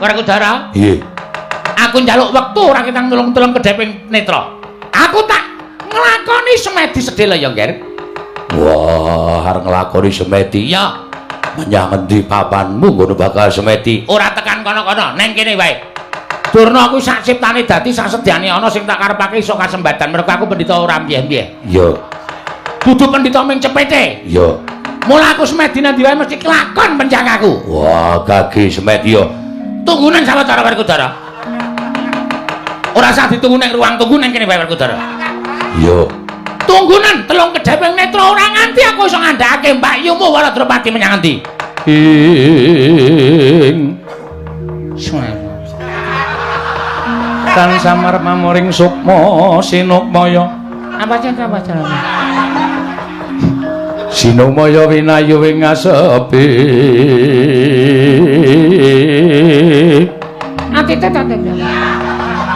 Werkudara. Nggih. Aku njaluk wektu ora ketang nulung-tulung kedheping netra. Aku tak nglakoni semedi sedhela ya, Ngger. Wah, arep nglakoni semedi. Iya. Menyang endi papanmu ngono bakal semedi? Ora tekan kono-kono, neng kene wae. Durna kuwi sak ciptane dadi sak sedyane ana sing tak karepake iso kasembadan. Mergo aku pendhita ora mbyeh-mbyeh. Iya. Dudu pendhita ming cepete. Iya. Mula aku semedi nang ndi wae mesti kelakon pencangkaku. Wah, gage semedi ya. Tunggunan sawetara Werkudara. Ora usah ditunggu nang ruang tunggu nang kene wae Werkudara. Iya. Tunggunan telung kedheping netra ora nganti aku iso ngandhakake mbakyumu Waladropati menyang endi. Ing Suwe. tansah marmamuring sukma sinukmaya. Apa cendra apa cendra? Sinumaya winayu ing ngasepi. Ati tete.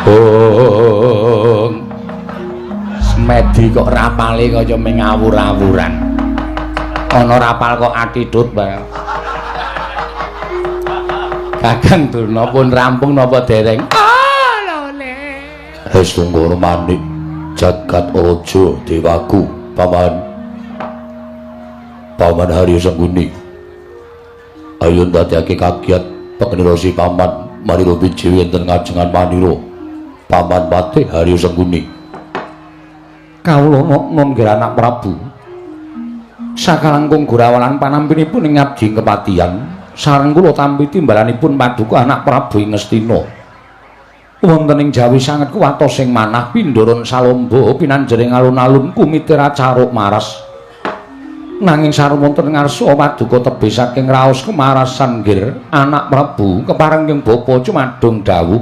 Oh. Semedi kok rapale kaya ming ngawur-awuran. Ana rapal kok atidut bae. Kakang Durna pun rampung napa dereng? Ah, lole. Wis tunggu manik jagat raja dewaku paman. Paman Haryo Sengkuni. Ayo ndadekake kagiat pekenirasi paman Manira biji wonten ngajengan Manira. Paman Patih Haryo Sengkuni. Kawula non nggih anak Prabu. Sakalangkung gurawalan panampinipun ing abdi kepatihan, sareng kula tampi timbalanipun paduka anak Prabu ing Ngastina. Wonten ing Jawi sanget kuwatos sing manah pindharan salamba pinanjering alun-alun kumitira caruk maras. Nanging sareng wonten ngarsa paduka tebih saking raos kemarasan nggir anak Prabu kepareng ing bapa cumadung dawuh.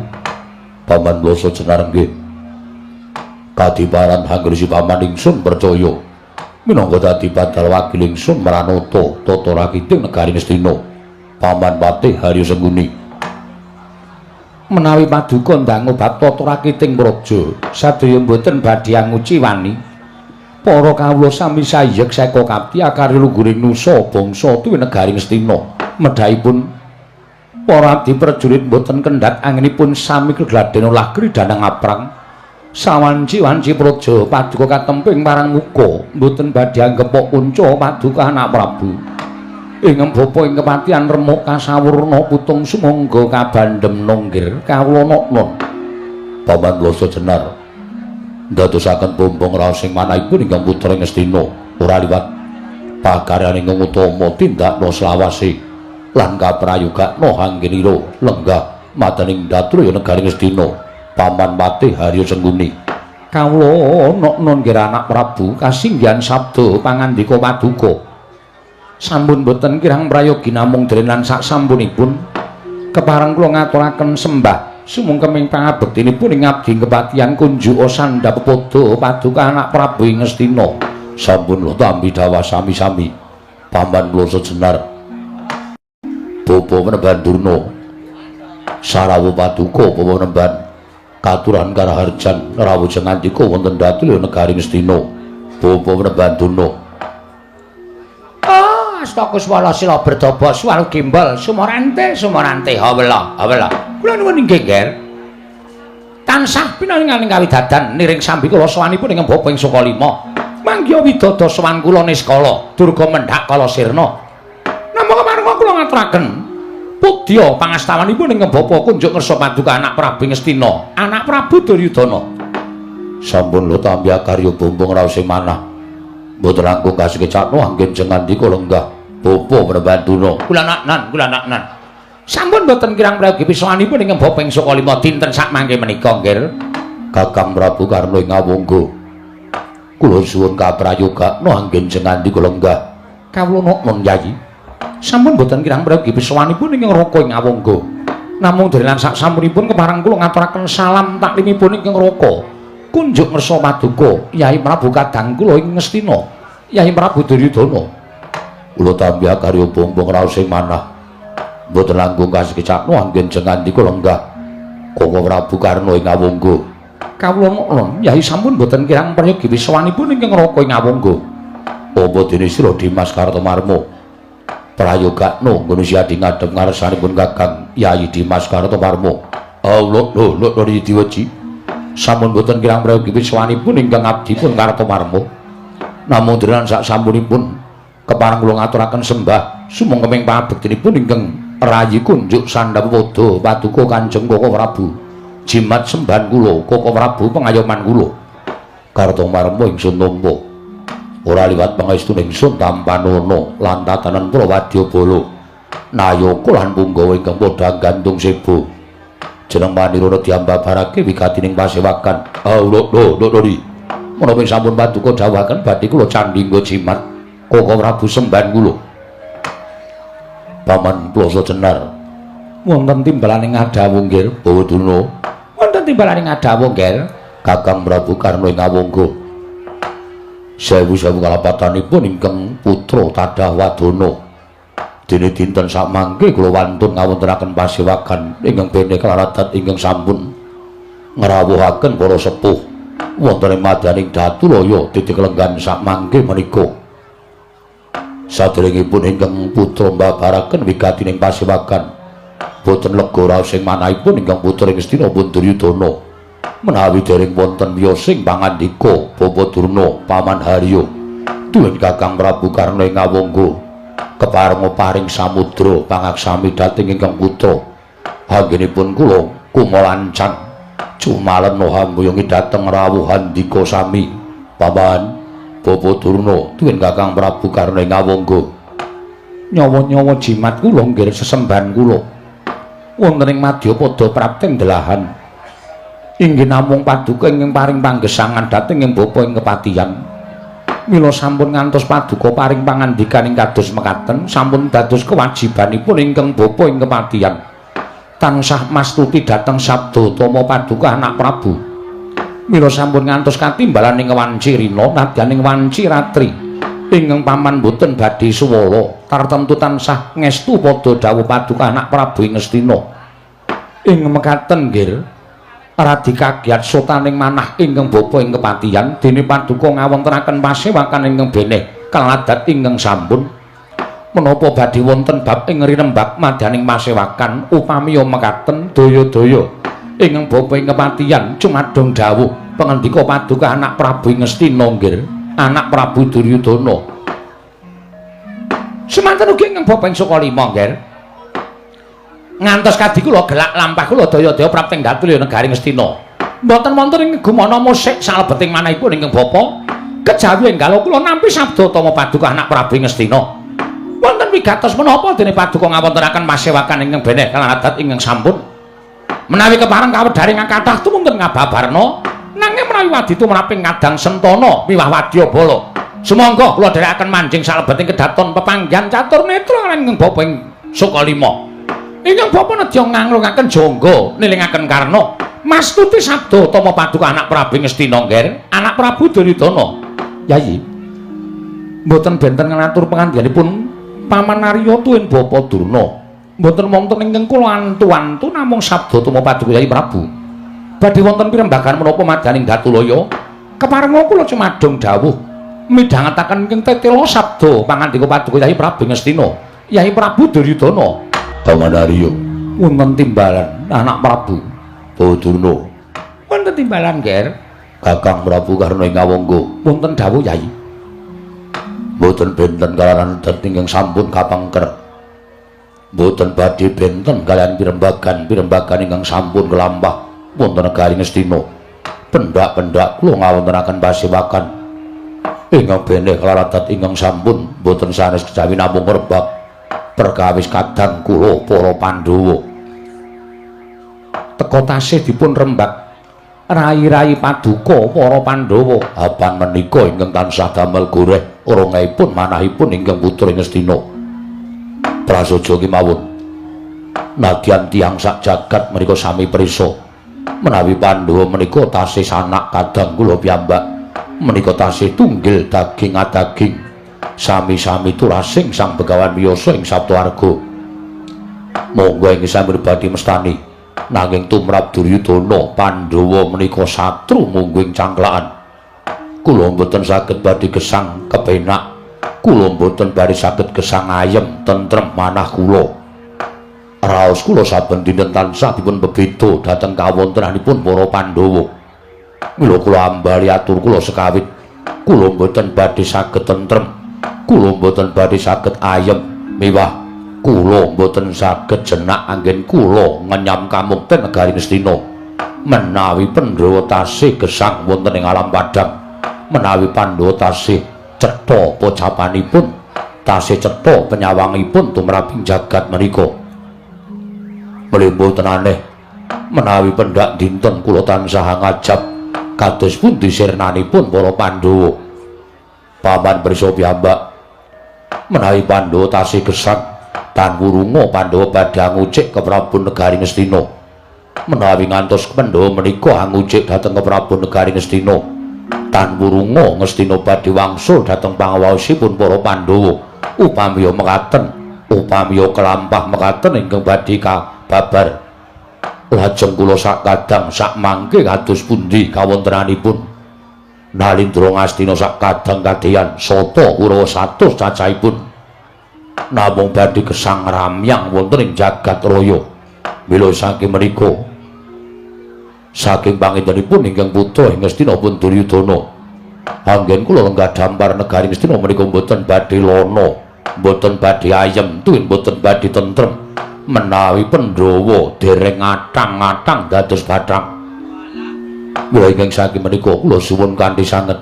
Paman Basa Jenar nggih. Kadiparan hangrisi paman ingsun percaya minangka dadi badal wakil ingsun mranata tata rakiting negari Ngastina. Paman Patih Haryo Sengkuni. Menawi paduka ndangu bab tata rakiting praja sadaya mboten badhe anguci wani. Para kawula sami sayek seka kapti akarya lungguring nusa bangsa tuwi negari Ngastina. Medhahipun para abdi prajurit mboten kendhat anginipun sami kegladen olah kridanang aprang. Sawanci-wanci praja paduka katemping marang muka mboten badhe anggepok kunca paduka anak Prabu. Ing bapa ing kepatihan remuk kasawurna putung sumangga kabandhem nunggir kawula noknon. Paman Basa Jenar ndadosaken bombong raos sing manahipun ingkang putra Ngastina ora liwat pakaryan ingkang utama tindakna selawase lan kaprayogakna anggenira lenggah madaning datulya negari Ngastina. Paman Patih Haryo Sengkuni. Kawula noknon nggih anak Prabu kasinggihan sabda pangandika paduka. Sampun boten kirang prayogi namung deren lan sak sampunipun kepareng kula ngaturaken sembah sumungkeming pangabektinipun ing abdi kepatihan kunjuk sandhap pepodo paduka anak Prabu ing Ngastina. Sampun lho tampi dawah sami-sami. Paman Basa Jenar. Bapa Penemban Durna. Sarawuh paduka Bapa Penemban katuran karaharjan rawuh jengandika wonten datulya negari Ngastina. Bapa Penemban Durna. Oh, Astakuswala sila berdaba suwaru gimbal sumorante sumorante hawela hawela. Kula nuwun inggih, Nger. Tansah pinaringan kawidadan niring sambi kula sowanipun ing bapa ing Sukalima. Manggiha widada sowan kula niskala durga mendhak kala sirna. Namung kepareng kula ngaturaken pudya pangastawanipun ing bapa kunjuk ngersa paduka anak Prabu Ngastina, anak Prabu Duryudana. Sampun lho tampi akarya bombong raos sing manah. Mboten langkung kasekecakno anggen jengandika lenggah bapa Penemban Durna. Kula naknan, kula naknan. Sampun mboten kirang prayogi pisowanipun ing bapa ing Sukalima dinten sakmangke menika, Nggir. Kakang Prabu Karna ing Awangga. Kula suwun kaprayogakno anggen jengandika lenggah. Kawula noknon, Yayi. Sampun mboten kirang prayogi pisowanipun ing Raka ing Awangga. Namung derenan sak sampunipun kepareng kula ngaturaken salam taklimipun ing Raka. Kunjuk ngersa paduka Yai Prabu kadang kula ing Ngastina, Yai Prabu Duryudana. Kula tampi akarya bombong raos sing manah. Mboten langkung kasekecakno anggen jengandika lenggah. Koko Prabu Karna ing Awangga. Kawula noknon, Yai sampun mboten kirang prayogi pisowanipun ing Raka ing Awangga. Apa dene sira Dimas Kartomarma? Prayogakno ngono siadi ngadhep ngarsanipun Kakang Yayi Dimas Kartomarma. Allah lho lho diweji. Sampun boten kirang prayogi wiswanipun ingkang abdi pun Kartomarma. Namung denan sak sampunipun kepareng kula ngaturaken sembah sumangga pangabektinipun ingkang rayi kunjuk sandhap pada paduka Kanjeng Koko Prabu. Jimat sembahan kula Koko Prabu pengayoman kula. Kartomarma ingsun nampa. Ora liwat pangestune ingsun tampanana lan tatanan para wadyabala. Nayaka lan punggawa ingkang padha gantung seba. Jeneng manirana diambabarake wigatining pasewakan. Allah lho lho lho. Menawi sampun paduka dawuhaken badhe kula candhingga jimat Koko Prabu sembahan kula. Paman Ploso Jenar. Wonten timbalaning ngadhawuh nggih Bawaduna. Wonten timbalaning ngadhawuh nggih Kakang Prabu Karna ing Awangga. Sewu-sewu kalapatanipun ingkang putra tadah wadana. Dene dinten samangke kula wantun ngawontenaken pasewakan ingkang bene kalaradat ingkang sampun ngrawuhaken para sepuh wonten ing madyaning Datulaya titik lenggan samangke menika. Saderengipun ingkang putra mbabaraken wigatining pasewakan boten lega raos ing manahipun ingkang putra ing Ngastina pun Duryudana. Menawi dereng wonten wiyosing pangandika Bapa Durna Paman Harya tuwin Kakang Prabu Karna ing Awangga keparenga paring samudra pangaksami dhateng ingkang putra. Anggenipun kula kumalancan cumalena hambuyungi dhateng rawuh handika sami Paman Bapa Durna tuwin Kakang Prabu Karna ing Awangga. Nyawa-nyawa jimat kula nggih sesembahan kula wonten ing madyapada prapten delahan. Inggih namung paduka ingkang paring panggesangan dhateng ing bapa ing kepatihan. Mila sampun ngantos paduka paring pangandikan ing kados mekaten sampun dados kewajibanipun ingkang bapa ing kepatihan. Tansah mastuti dhateng sabda utama paduka anak Prabu. Mila sampun ngantos katimbalan ing wanci rina nadyan ing wanci ratri. Ingkang paman boten badhe suwala tartemtu tansah ngestu padha dawuh paduka anak Prabu ing Ngastina. Ing mekaten nggih radi kagiat sotaning manah ingkang bapa ing kepatihan dene paduka ngawontenaken pasewakan ingkang beneh kaladat ingkang sampun. Menapa badhe wonten bab ing rinembak madyaning pasewakan upami mekaten daya-daya ingkang bapa ing kepatihan cumadong dawuh pangandika paduka anak Prabu ing Ngastina nggih anak Prabu Duryudana. Semanten ugi ingkang bapa ing Sukalima nggih. Ngantos kadi kula gelak lampah kula daya-daya prapting Datulaya negari Ngastina. Mboten wonten ing gumana musik salebeting manahipun ingkang bapa kejawi enggal kula nampi sabda utama paduka anak Prabu Ngastina. Wonten wigatos menapa dene paduka ngawontenaken pasewakan ingkang beneh kalawan adat ingkang sampun. Menawi kepareng kawedharing kathah tumunten ngababarna nanging menawi wadi tumraping kadang sentana miwah wadyabala. Sumangga kula dherekaken manjing salebeting kedaton pepanggihan catur netra lan ingkang bapa ing Sukalima. Ingkang bapa nedya nganglungaken jangga nilingaken karna mastuti sabda utama paduka anak Prabu Ngastina nggih anak Prabu Duryudana. Yayi mboten benten ngatur pangandikanipun Paman Arya tuwin Bapa Durna. Mboten wonten ingkang kula antu-antu namung sabda utama paduka Yayi Prabu. Badhe wonten pirembagan menapa madyaning Datulaya keparenga kula cumadong dawuh midhangetaken ingkang tetela sabda pangandika paduka Yayi Prabu Ngastina Yayi Prabu Duryudana. Paman Arya wonten timbalan anak Prabu Durna. Wonten timbalan nggih Kakang Prabu Karna ing Awangga. Wonten dawuh Yayi. Mboten benten kalawan adat ingkang sampun kapangker. Mboten badhe benten kaliyan pirembagan-pirembagan ingkang sampun kelampah wonten negari Ngastina. Pendak-pendak kula ngawontenaken pasewakan ingkang beneh kalawan adat ingkang sampun mboten sanes kejawi namung rebab perkawis kadang kula para Pandhawa. Teka tasih dipun rembak rai-rai paduka para Pandhawa. Apan menika ingkang tansah damel goreh orongipun manahipun ingkang putra ing Ngastina. Prasaja kemawon nadyan tiyang sak jagat menika sami prisa menawi Pandhawa menika tasih sanak kadang kula piyambak menika tasih tunggil daging adaging sami-sami turasing Sang Begawan wiyasa ing Saptawarga. Monggo ing sami badhe mestani nanging tumrap Duryudana Pandhawa menika satru mungguing cangklakan. Kula mboten saged badhe gesang kepenak. Kula mboten badhe saged gesang ayem tentrem manah kula. Raos kula saben dinten tansah dipun bebeda dhateng kawontenanipun para Pandhawa. Mila kula ambali atur kula sekawit, kula mboten badhe saged tentrem, kula mboten badhe saged ayem miwah kula mboten saged jenak anggen kula ngenyam kamukten negari Ngastina. Menawi Pandhawa tasih gesang wonten ing alam padhang, menawi Pandhawa tasih cetha pocapanipun, tasih cetha penyawangipun tumraping jagat menika. Mila mboten aneh menawi pendak dinten kula tansah ngajab kados pundi sirnanipun para Pandhawa. Paman prisa piyambak, menawi Pandhawa tasih gesang tan wurunga Pandhawa badhe angucik ke Prabu Negari Ngastina. Menawi ngantos Pandhawa menika angucik dhateng ke Prabu Negari Ngastina, tan wurunga Ngastina badhe wangsul dhateng pangawaosipun para Pandhawa. Upamiya mekaten, upamiya kelampah mekaten ingkang badhe kababar, lajeng kula sakadang sakmangke kados pundi kawontenanipun Nalindra Ngastina sakadang kadeyan sata Kurawa 100 cacahipun namung badhe gesang ramyang wonten ing jagat raya. Mila saking menika, saking pangintenipun ingkang putra ing Ngastina pun Duryudana, anggen kula lenggah dampar negari Ngastina menika mboten badhe lana, mboten badhe ayem, tuwin mboten badhe tentrem menawi Pandhawa dereng atang-atang dados bathang. Mila ingkang saking menika kula suwun kanthi sanget,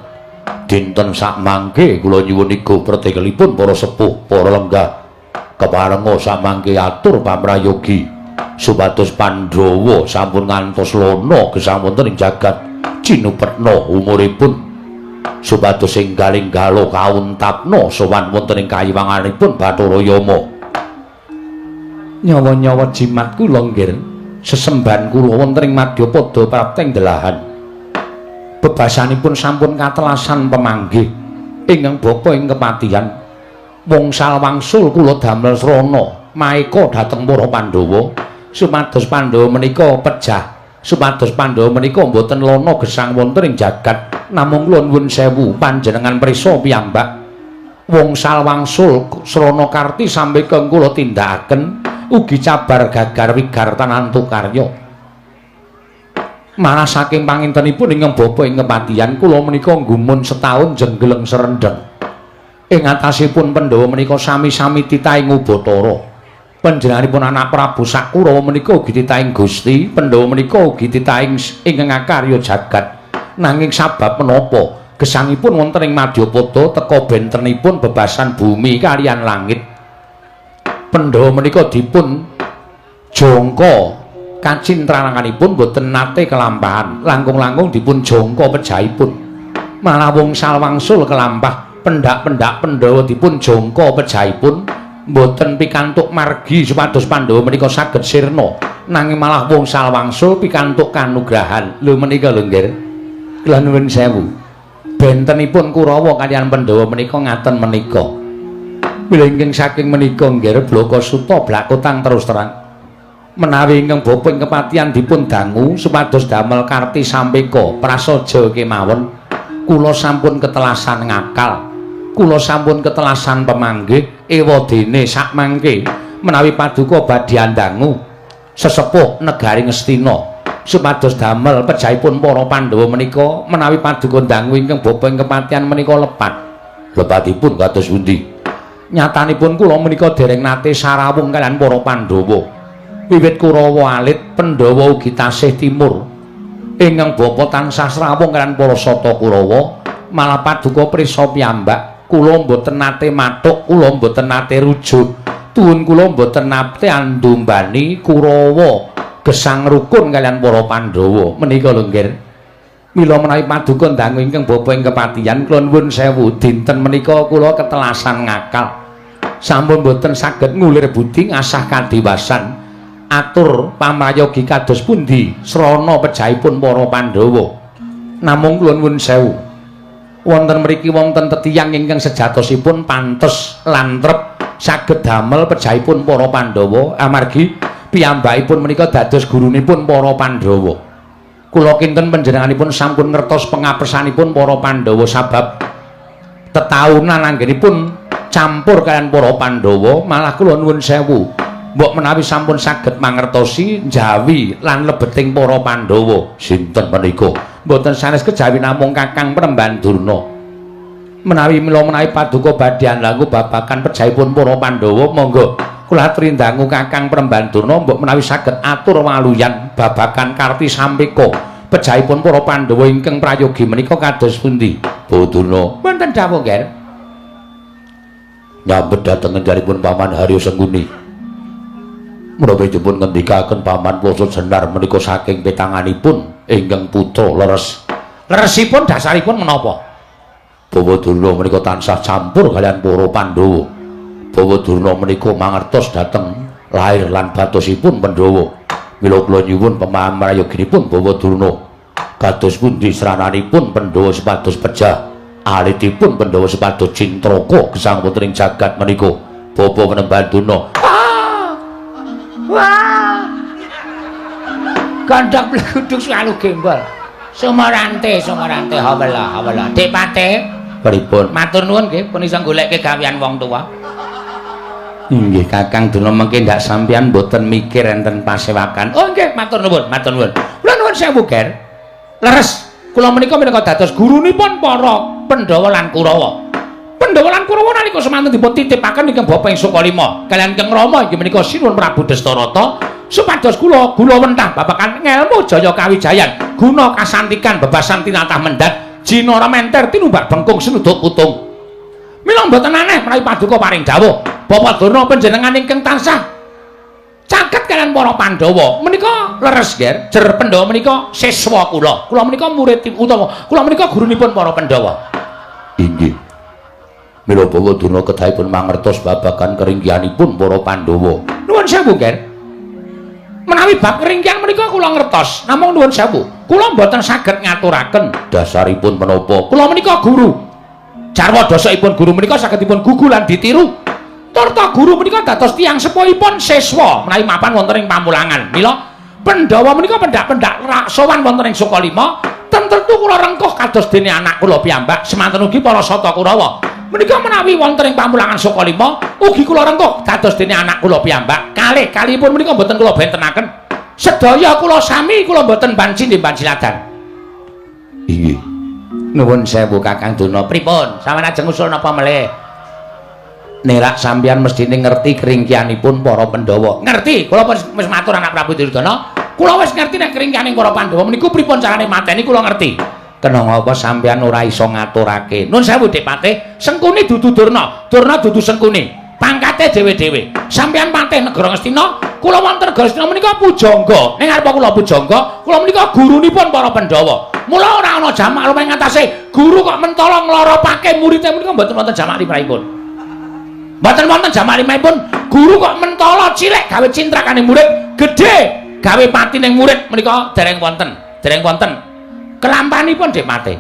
dinten sakmangke kula nyuwun igo pretekelipun para sepuh, para lenggah keparenga samangke atur pamrayogi supados Pandhawa sampun ngantos lana gesang wonten ing jagat cinupetna umuripun, supados enggal-enggala kauntapna sowan wonten ing kayiwanganipun Bathara Yama. Nyawa-nyawa jimat kula nggir sesembahan kula wonten ing madyapada prapteng delahan. Bebasanipun sampun katelasan pemanggih ingkang bapa ing kepatihan. Wongsal wangsul kula damel srana maeka dhateng para Pandhawa supados Pandhawa menika pejah, supados Pandhawa menika mboten lana gesang wonten ing jagat. Namung kula nuwun sewu panjenengan prisa piyambak, wongsal wangsul srana karti sampeka kula tindakaken ugi cabar gagar wigartanantu karya. Malah saking pangintenipun ingkang bapa ing kepatihan, kula menika nggumun setahun jenggeleng serendeng ing atasipun Pandhawa menika sami-sami titahing Ubatara. Panjenenganipun anak Prabu Sakurawa menika ugi titahing Gusti, Pandhawa menika ugi titahing ingkang akarya jagat. Nanging sabab menapa gesangipun wonten ing madyapada teka bentenipun bebasan bumi kaliyan langit, Pandhawa menika dipun jangka kacintrananganipun boten nate kelampahan, langkung-langkung dipun jangka pejahipun. Malah wongsal wangsul kelampah, pendak-pendak Pandhawa dipun jangka pejahipun boten pikantuk margi supados Pandhawa menika saged sirna, nanging malah wongsal wangsul pikantuk kanugrahan. Lho menika lho nggih, kula nuwun sewu, bentenipun Kurawa kaliyan Pandhawa menika ngaten menika. Mila ingkang saking menika nggih Blaka Suta blakotang terus terang, menawi ingkang bapa ing kepatihan dipun dangu supados damel karti sampeka prasaja kemawon, kula sampun ketelasan ngakal, kula sampun ketelasan pemanggih. Ewadene sakmangke menawi paduka badhe andangu sesepuh negari Ngastina supados damel pejahipun para Pandhawa menika, menawi paduka dangu ingkang bapa ing kepatihan menika lepat. Lepatipun kados pundi? Nyatanipun kula menika dereng nate sarawung kaliyan para Pandhawa. Wiwit Kurawa alit, Pandhawa ugi tasih timur. Ingkang bapa tansah srawung kaliyan para Sata Kurawa, malah paduka prisa piyambak, kula mboten nate mathuk, kula mboten nate rujuk. Tuwun kula mboten nate andumbani Kurawa gesang rukun kaliyan para Pandhawa. Menika lho nggih. Mila menawi paduka dangu ingkang bapa ing kepatihan, kula nuwun sewu dinten menika kula ketelasan ngakal. Sampun boten saged ngulir budi ngasah kadiwasan. Atur pamrayogi kados pundi srana pejahipun para Pandhawa. Namung kula nuwun sewu, wonten mriki wonten tetiyang ingkang sejatosipun pantes lan trep saged damel pejahipun para Pandhawa, amargi piyambakipun menika dados gurunipun para Pandhawa. Kula kinten panjenenganipun sampun ngertos pengapesanipun para Pandhawa sabab tetaunan anggenipun Campur kaliyan para Pandhawa, malah kula nuwun sewu. Mbok menawi sampun saged mangertosi njawi lan lebeting para Pandhawa. Sinten menika? Mboten sanes kejawi namung Kakang Premban Durna. Menawi mila menawi paduka badhe langkung babagan pejahipun para Pandhawa, monggo kula aturi dangu Kakang Premban Durna mbok menawi saged atur waluyan babagan Karti Sampeka. Pejahipun para Pandhawa ingkang prayogi menika kados pundi? Bawa Durna. Wonten dawuh, Nger. Nyambet dhateng ngenjaripun Paman Haryo Sengkuni. Menapa dipun ngendikaken Paman Ploso Jenar menika saking petanganipun ingkang putra leres. Leresipun dasaripun menapa? Bawa Durna menika tansah campur kaliyan para Pandhawa. Bawa Durna menika mangertos dhateng lair lan batosipun Pandhawa. Mila kula nyuwun pemahaman prayoginipun Bawa Durna. Kados pundi srananipun Pandhawa supados pejah, alitipun Pandhawa supados cintraka gesang wonten ing jagat menika. Bapak Penemban Durna. Ah! Wah! Gandhang bleguduk selalu gembol. Sumarante, sumarante, hawala, hawala. Dik Pate, Pripun? Matur nuwun nggih pun iso golekke gawean wong tuwa. Inggih Kakang Durna, mengke ndak sampeyan mboten mikir enten pasewakan. Oh nggih, matur nuwun, matur nuwun. Kula nuwun sewu, Ger. Leres, kula menika minangka dados gurunipun para Pandhawa lan Kurawa. Pandhawa lan Kurawa nalika semanten dipun titipaken ingkang Bapa ing Sukalima kaliyan ingkang Rama inggih menika Sinuwun Prabu Destarata supados kula gula wentah babagan ngelmu jaya kawijayan, guna kasantikan bebasan tinatah mendhat, jinara menter tinumbak bengkung sinuduk putung. Mila mboten aneh menawi paduka paring dawuh Bapak Durna panjenengan ingkang tansah caket kaliyan para Pandhawa menika leres, Ger. Jer Pandhawa menika siswa kula. Kula menika murid utawa kula menika gurunipun para Pandhawa. Inggih. Mila Bawa Durna kedahipun mangertos babagan keringkihanipun para Pandhawa. Nuwun sewu, Ger. Menawi bab keringkihan menika kula ngertos, namung nuwun sewu, kula mboten saged ngaturaken. Dasaripun menapa? Kula menika guru. Jarwa dasakipun guru menika saged dipun gugu lan ditiru. Turta guru menika dados tiyang sepuhipun siswa menawi mapan wonten ing pamulangan. Mila Pandhawa menika pendak-pendak sowan wonten ing Sukalima, tentu kula rengkuh kados dene anak kula piyambak, semanten ugi para Sata Kurawa. Menika menawi wonten ing pamulangan Sukalima, ugi kula rengkuh dados dene anak kula piyambak. Kalih kalihipun menika mboten kula bentenaken. Sedaya kula sami, kula mboten banci banci ladan. Inggih. Nuwun sewu, Kakang Durna. Pripun? Sampeyan ajeng usul napa melih? Nerak sampeyan mestine ngerti keringkianipun para Pandhawa. Ngerti, kula wis matur anak Prabu Duryudana. Kula wis ngerti nek keringkianing para Pandhawa meniku pripun carane mateni kula ngerti. Kena ngapa sampeyan ora iso ngaturake? Nun sewu, Dik Patih, Sengkuni dudu Durna, Durna dudu Sengkuni. Pangkate dhewe-dhewe. Sampeyan patih negara Ngastina, kula wonten negara Ngastina menika pujangga. Ning ngarepa kula pujangga, kula menika gurunipun para Pandhawa. Mula ora ana jamak lumrah ngatasé guru kok mentala ngloropake muridé menika mboten wonten jamak limrahipun. Mboten wonten jamak limrahipun, guru kok mentala cilik gawe cintrakane murid, gedhe gawe pati ning murid menika dereng wonten, dereng wonten. Kelampanipun Dik Patih.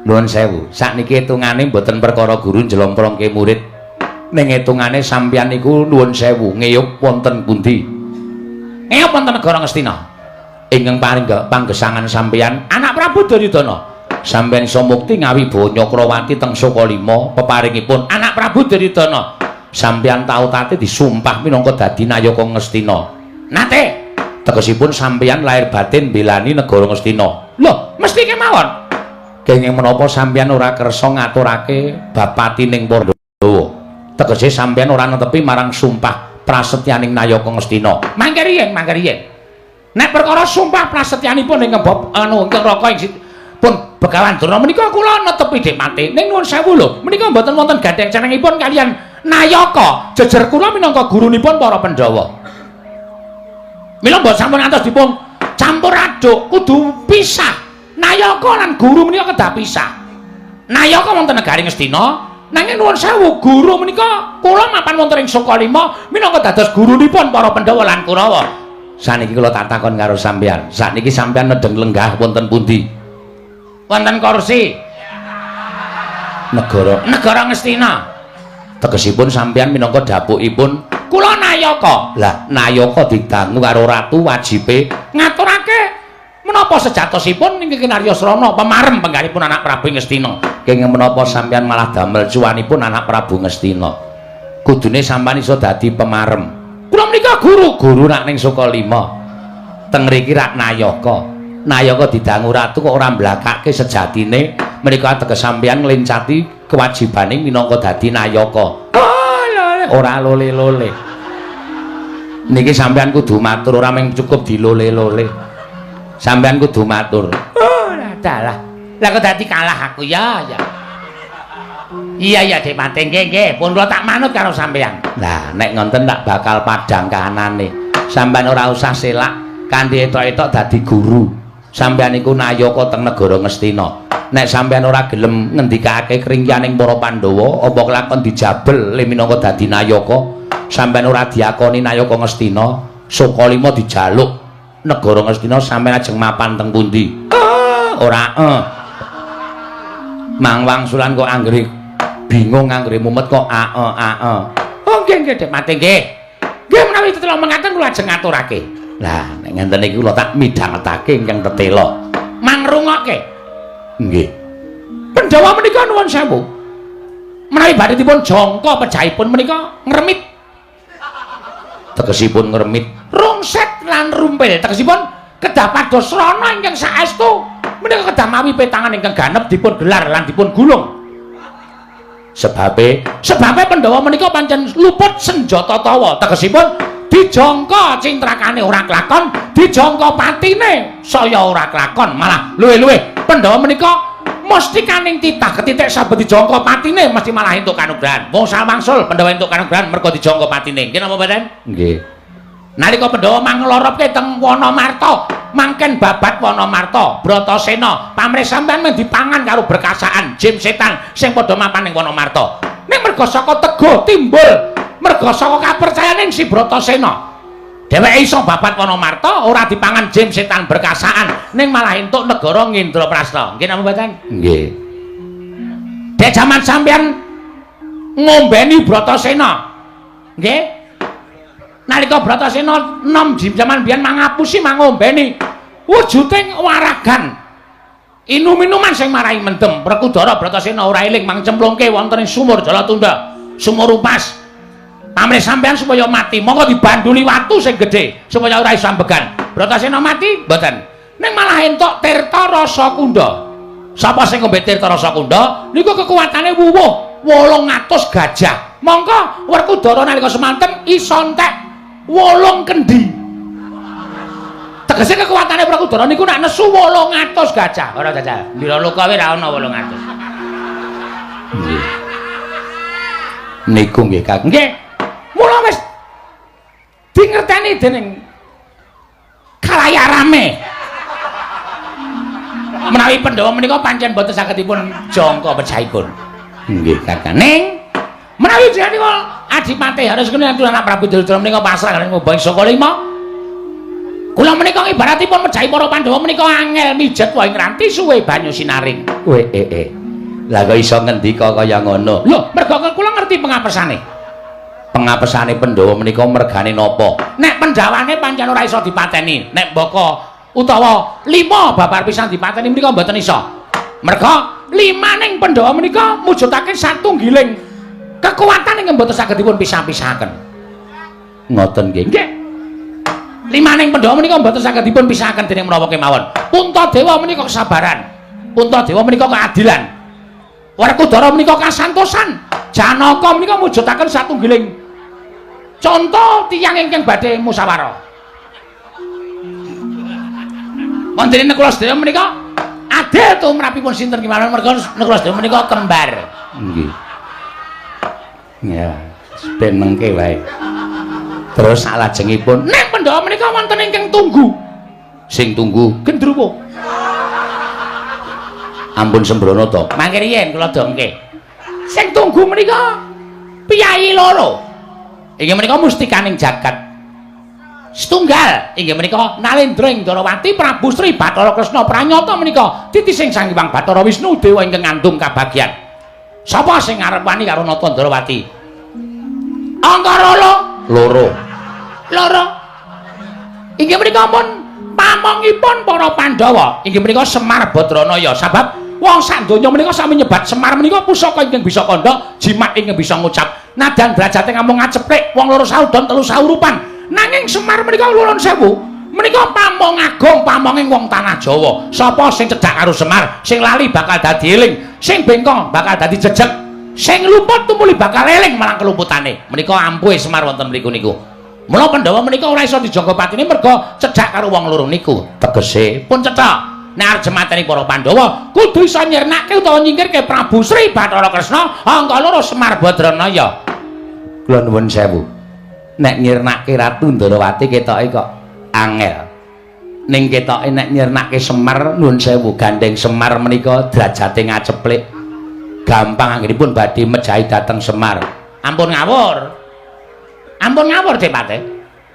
Nuwun sewu, sakniki hitungane mboten perkara guru njlomprongke murid. Ning hitungane sampeyan niku nuwun sewu ngeyup wonten pundi? Ngeyup wonten negara Ngastina. Ingkang paring panggesangan sampeyan anak Prabu Duryudana. Sampeyan iso mukti ngawibawa Nyakrawati teng Sukalima peparingipun anak Prabu Duryudana. Sampeyan tau tate disumpah minangka dadi nayaka Ngastina. Nate, tegesipun sampeyan lahir batin mbelani negara Ngastina. Lho, mesti kemawon. Kenging menapa sampeyan ora kersa ngaturake bab patining Pandhawa? Tegese sampeyan ora netepi marang sumpah prasetyaning nayaka Ngastina. Mangke riyen, mangke riyen. Nek perkara sumpah prasetyanipun ingkang bab anu ingkang raka ing pun Begawan Durna menika kula netepi Dik Patih. Ning nuwun sewu lho, menika mboten wonten gandheng cenengipun kaliyan nayaka. Jejer kula minangka gurunipun para Pandhawa. Mila mbok sampun ngantos dipun campur aduk, kudu pisah. Nayaka lan guru menika kedah pisah. Nayaka wonten negari Ngastina, nanging nuwun sewu guru menika kula mapan wonten ing Sukalima minangka dados gurunipun para Pandhawa lan Kurawa. Saniki kula tak takon karo sampeyan. Sakniki sampeyan nedheng lenggah wonten pundi? Wonten kursi. Negara Negara Ngastina. Tegesipun sampeyan minangka dapukipun kula nayaka. Lah, nayaka didangu karo ratu wajibe ngaturake menapa sejatosipun ingkang kinarya srana pemarem penggalipun anak Prabu Ngastina. Kenging menapa sampeyan malah damel cuwanipun anak Prabu Ngastina? Kudune sampean iso dadi pemarem. Kula menika guru, guru nak ning Sukalima. Teng mriki rak nayaka. Nayaka didangu ratu kok ora mblakake sejatine menika ateges sampean nglencati kewajibane minangka dadi nayaka. Oh, ora lole-lole. Niki sampean kudu matur, ora mung cukup dilole-lole. Sampean kudu matur. Oh, dalah. Lah kok dadi kalah aku ya, ya. Iya ya Dik Mate, nggih nggih, pun kula tak manut karo sampean. Lah nek ngonten tak bakal padhang kahanane. Sampean ora usah selak kanthi etok-etok dadi guru. Sampean iku nayaka teng negara Ngastina. Nek sampean ora gelem ngendikake kringkianing para Pandhawa, apa kelakon dijabel le minangka dadi nayaka? Sampean ora diakoni nayaka Ngastina, Sukalima dijaluk negara Ngastina, sampean ajeng mapan teng pundi? Ora eh. Mang wangsulan kok anggere bingung, anggere mumet kok ae ae. Oh nggih nggih Dik Mate nggih. Nggih menawi tetela mengaten kula ajeng ngaturake. Lah nek ngenten iki kula tak midhangetake ingkang tetela. Mangrungokke. Nggih. Pandhawa menika nuwun sewu. Menawi badhe dipun jangka pejahipun menika ngremit. Tegesipun ngremit rungset lan rumpil. Tegesipun kedah pados srana ingkang saestu menika kedah mawi petangan ingkang ganep dipun gelar lan dipun gulung. Sebabe sebabe Pandhawa menika pancen luput senjata tawa. Tegesipun dijangka cintrakane ora klakon, dijangka patine saya ora klakon, malah luwih-luwih Pandhawa menika mestikaning titah ketitik saben dijangka patine mesti malah entuk kanugrahan. Wong sawangsul Pandhawa entuk kanugrahan merga dijangka patine. Nggih napa mboten? Nggih. Nalika Pandhawa manglorobke teng Wanamarta, mangken babat Wanamarta, Bratasena, pamrih sampean mung dipangan karo berkasaan jim setan sing padha mapan ning Wanamarta. Ning merga saka teguh timbul, merga saka kapercayaning si Bratasena. Dheweke iso babat Wanamarta ora dipangan jim setan berkasaan, ning malah entuk negara Ngindraprasta. Nggih napa mboten? Nggih. Dek jaman sampean ngombeni Bratasena. Nggih. Nalika Bratasena nom jaman biyen mangapusi mangombeni wujuding waragan inum-minuman sing marai mendem. Werkudara Bratasena ora eling mang cemplungke wonten ing sumur Jalatunda, sumur Upas. Pamrih sampean supaya mati, monggo dibanduli watu sing gedhe supaya ora iso ambegan. Bratasena mati mboten, ning malah entuk Tirta Rasa Kunda. Sapa sing ngombe Tirta Rasa Kunda niku kekuatane wuwuh 800 gajah. Mongko Werkudara nalika semanten iso entek 8 kendi. Tegese kekuatane Werkudara niku nek nesu 800 gajah. Ora jajal. Wiraloka wae ra ana 800. Nggih. Niku nggih Kang. Nggih. Mula wis dingerteni dening khalayak rame. Menawi Pandhawa menika pancen boten saged dipun jangka pejahipun. Nggih Kakang. Ning menawi jenengan Adipati harus kena anak Prabu Duryudana menika pasrah kaliyan ngobong Sukalima. Kula menika ibaratipun mejahi para Pandhawa menika angel mijet wae ngranti suwe banyu sinaring. Weh eh. Lah kok iso ngendika kaya ngono? Lho, merga kula ngerti pengapesane. Pengapesane Pandhawa menika mergane napa? Nek pendhawane pancen ora iso dipateni, nek mbaka utawa 5 babar pisan dipateni menika mboten iso. Merga limaning Pandhawa menika mujudake satunggiling kekuatan ingkang mboten saged dipun pisah-pisahaken. Ngoten nggih. Nggih. Limaning Pandhawa menika mboten saged dipun pisahaken dening menapa kemawon. Puntadewa menika kesabaran. Puntadewa menika keadilan. Werkudara menika kasantosan. Janaka menika mujudaken satunggiling conto tiyang ingkang badhe musyawarah. Wonten Nakula sedaya menika adil tumrapipun sinten kemawon merga Nakula sedaya menika kembar. Nggih. Ya, ben mengke wae. Terus salajengipun nek Pandhawa menika wonten ingkang tunggu. Sing tunggu gendruwo. Ampun sembrono to. Mangke riyen kula dongke. Sing tunggu menika piyayi loro. Inggih menika mustikaning jagat. Setunggal inggih menika Nalendra ing Ndrawati Prabu Sri Bathara Kresna pranyata menika titising Sang Hyang Bathara Wisnu dewa ingkang ngandung kabagyan. Sapa sing arep wani karo Nata Ndrawati? Angka loro. Loro. Inggih menika pun pamongipun para Pandhawa. Inggih menika Semar Badranaya sabab Wong sak donya menika sami nyebat Semar menika pusaka ingkang bisa kandha, jimat ingkang bisa ngucap. Nadan derajate ngamung ngaceplik wong loro saudon telu saurupan. Nanging Semar menika nuwun sewu, menika pamong agung, pamonging wong tanah Jawa. Sapa sing cedhak karo Semar, sing lali bakal dadi eling, sing bengkong bakal dadi jejeg, sing luput tumuli bakal eling marang keluputane. Menika ampuhe Semar wonten mriku niku. Mula Pandhawa menika ora iso dijangka patine merga cedhak karo wong loro niku. Tegese pun cetha. Nek arep mateni para Pandhawa kudu iso nyirnake utawa nyingkirke Prabu Sri Bathara Kresna angka loro Semar Badranaya. Kula nuwun sewu. Nek nyirnake Ratu Ndorowati ketoke kok angel. Ning ketoke nek nyirnake Semar nuwun sewu gandeng Semar menika derajate ngaceplik. Gampang anggenipun badhe mejahi dhateng Semar. Ampun ngawur. Ampun ngawur Depate.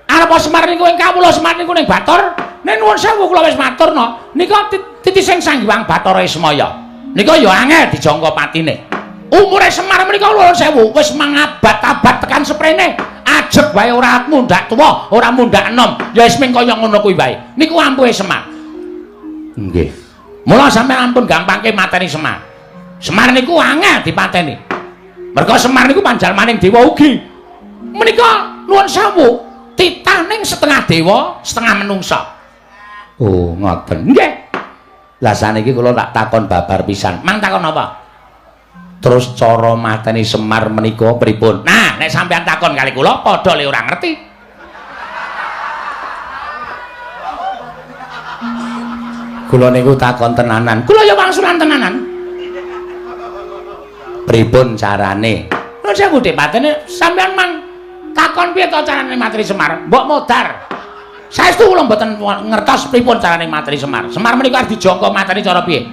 Arep Semar niku ing kawula Semar niku ning Batur. Nek nuwun sewu kula wis maturna, nika titising Sang Hyang Bathara Ismaya. Nika ya angel dijangka patine. Umure Semar menika nuwun sewu wis mangabad-abad tekan seprene. Ajeg wae ora mundhak tuwa, ora mundhak enom. Ya wis ming kaya ngono kuwi wae. Niku ampuhe Semar. Nggih. Mula sampeyan ampun gampangke mateni Semar. Semar niku angel dipateni. Merga Semar niku panjalmaning dewa ugi. Menika nuwun sewu titaning setengah dewa, setengah menungsa. Oh, ngoten. Nggih. Lah saniki kula tak takon babar pisan. Mang takon apa? Terus cara mateni Semar menika pripun? Nah, nek sampeyan takon kali kula padha le ora ngerti. Kula niku takon tenanan. Kula ya wangsulan tenanan. Pripun carane? Nuwun sewu Dik Patene sampeyan mang takon piye to carane mateni Semar? Mbok modar. Saestu kula mboten ngertos pripun carane mateni Semar. Semar menika arep dijangka mateni cara piye?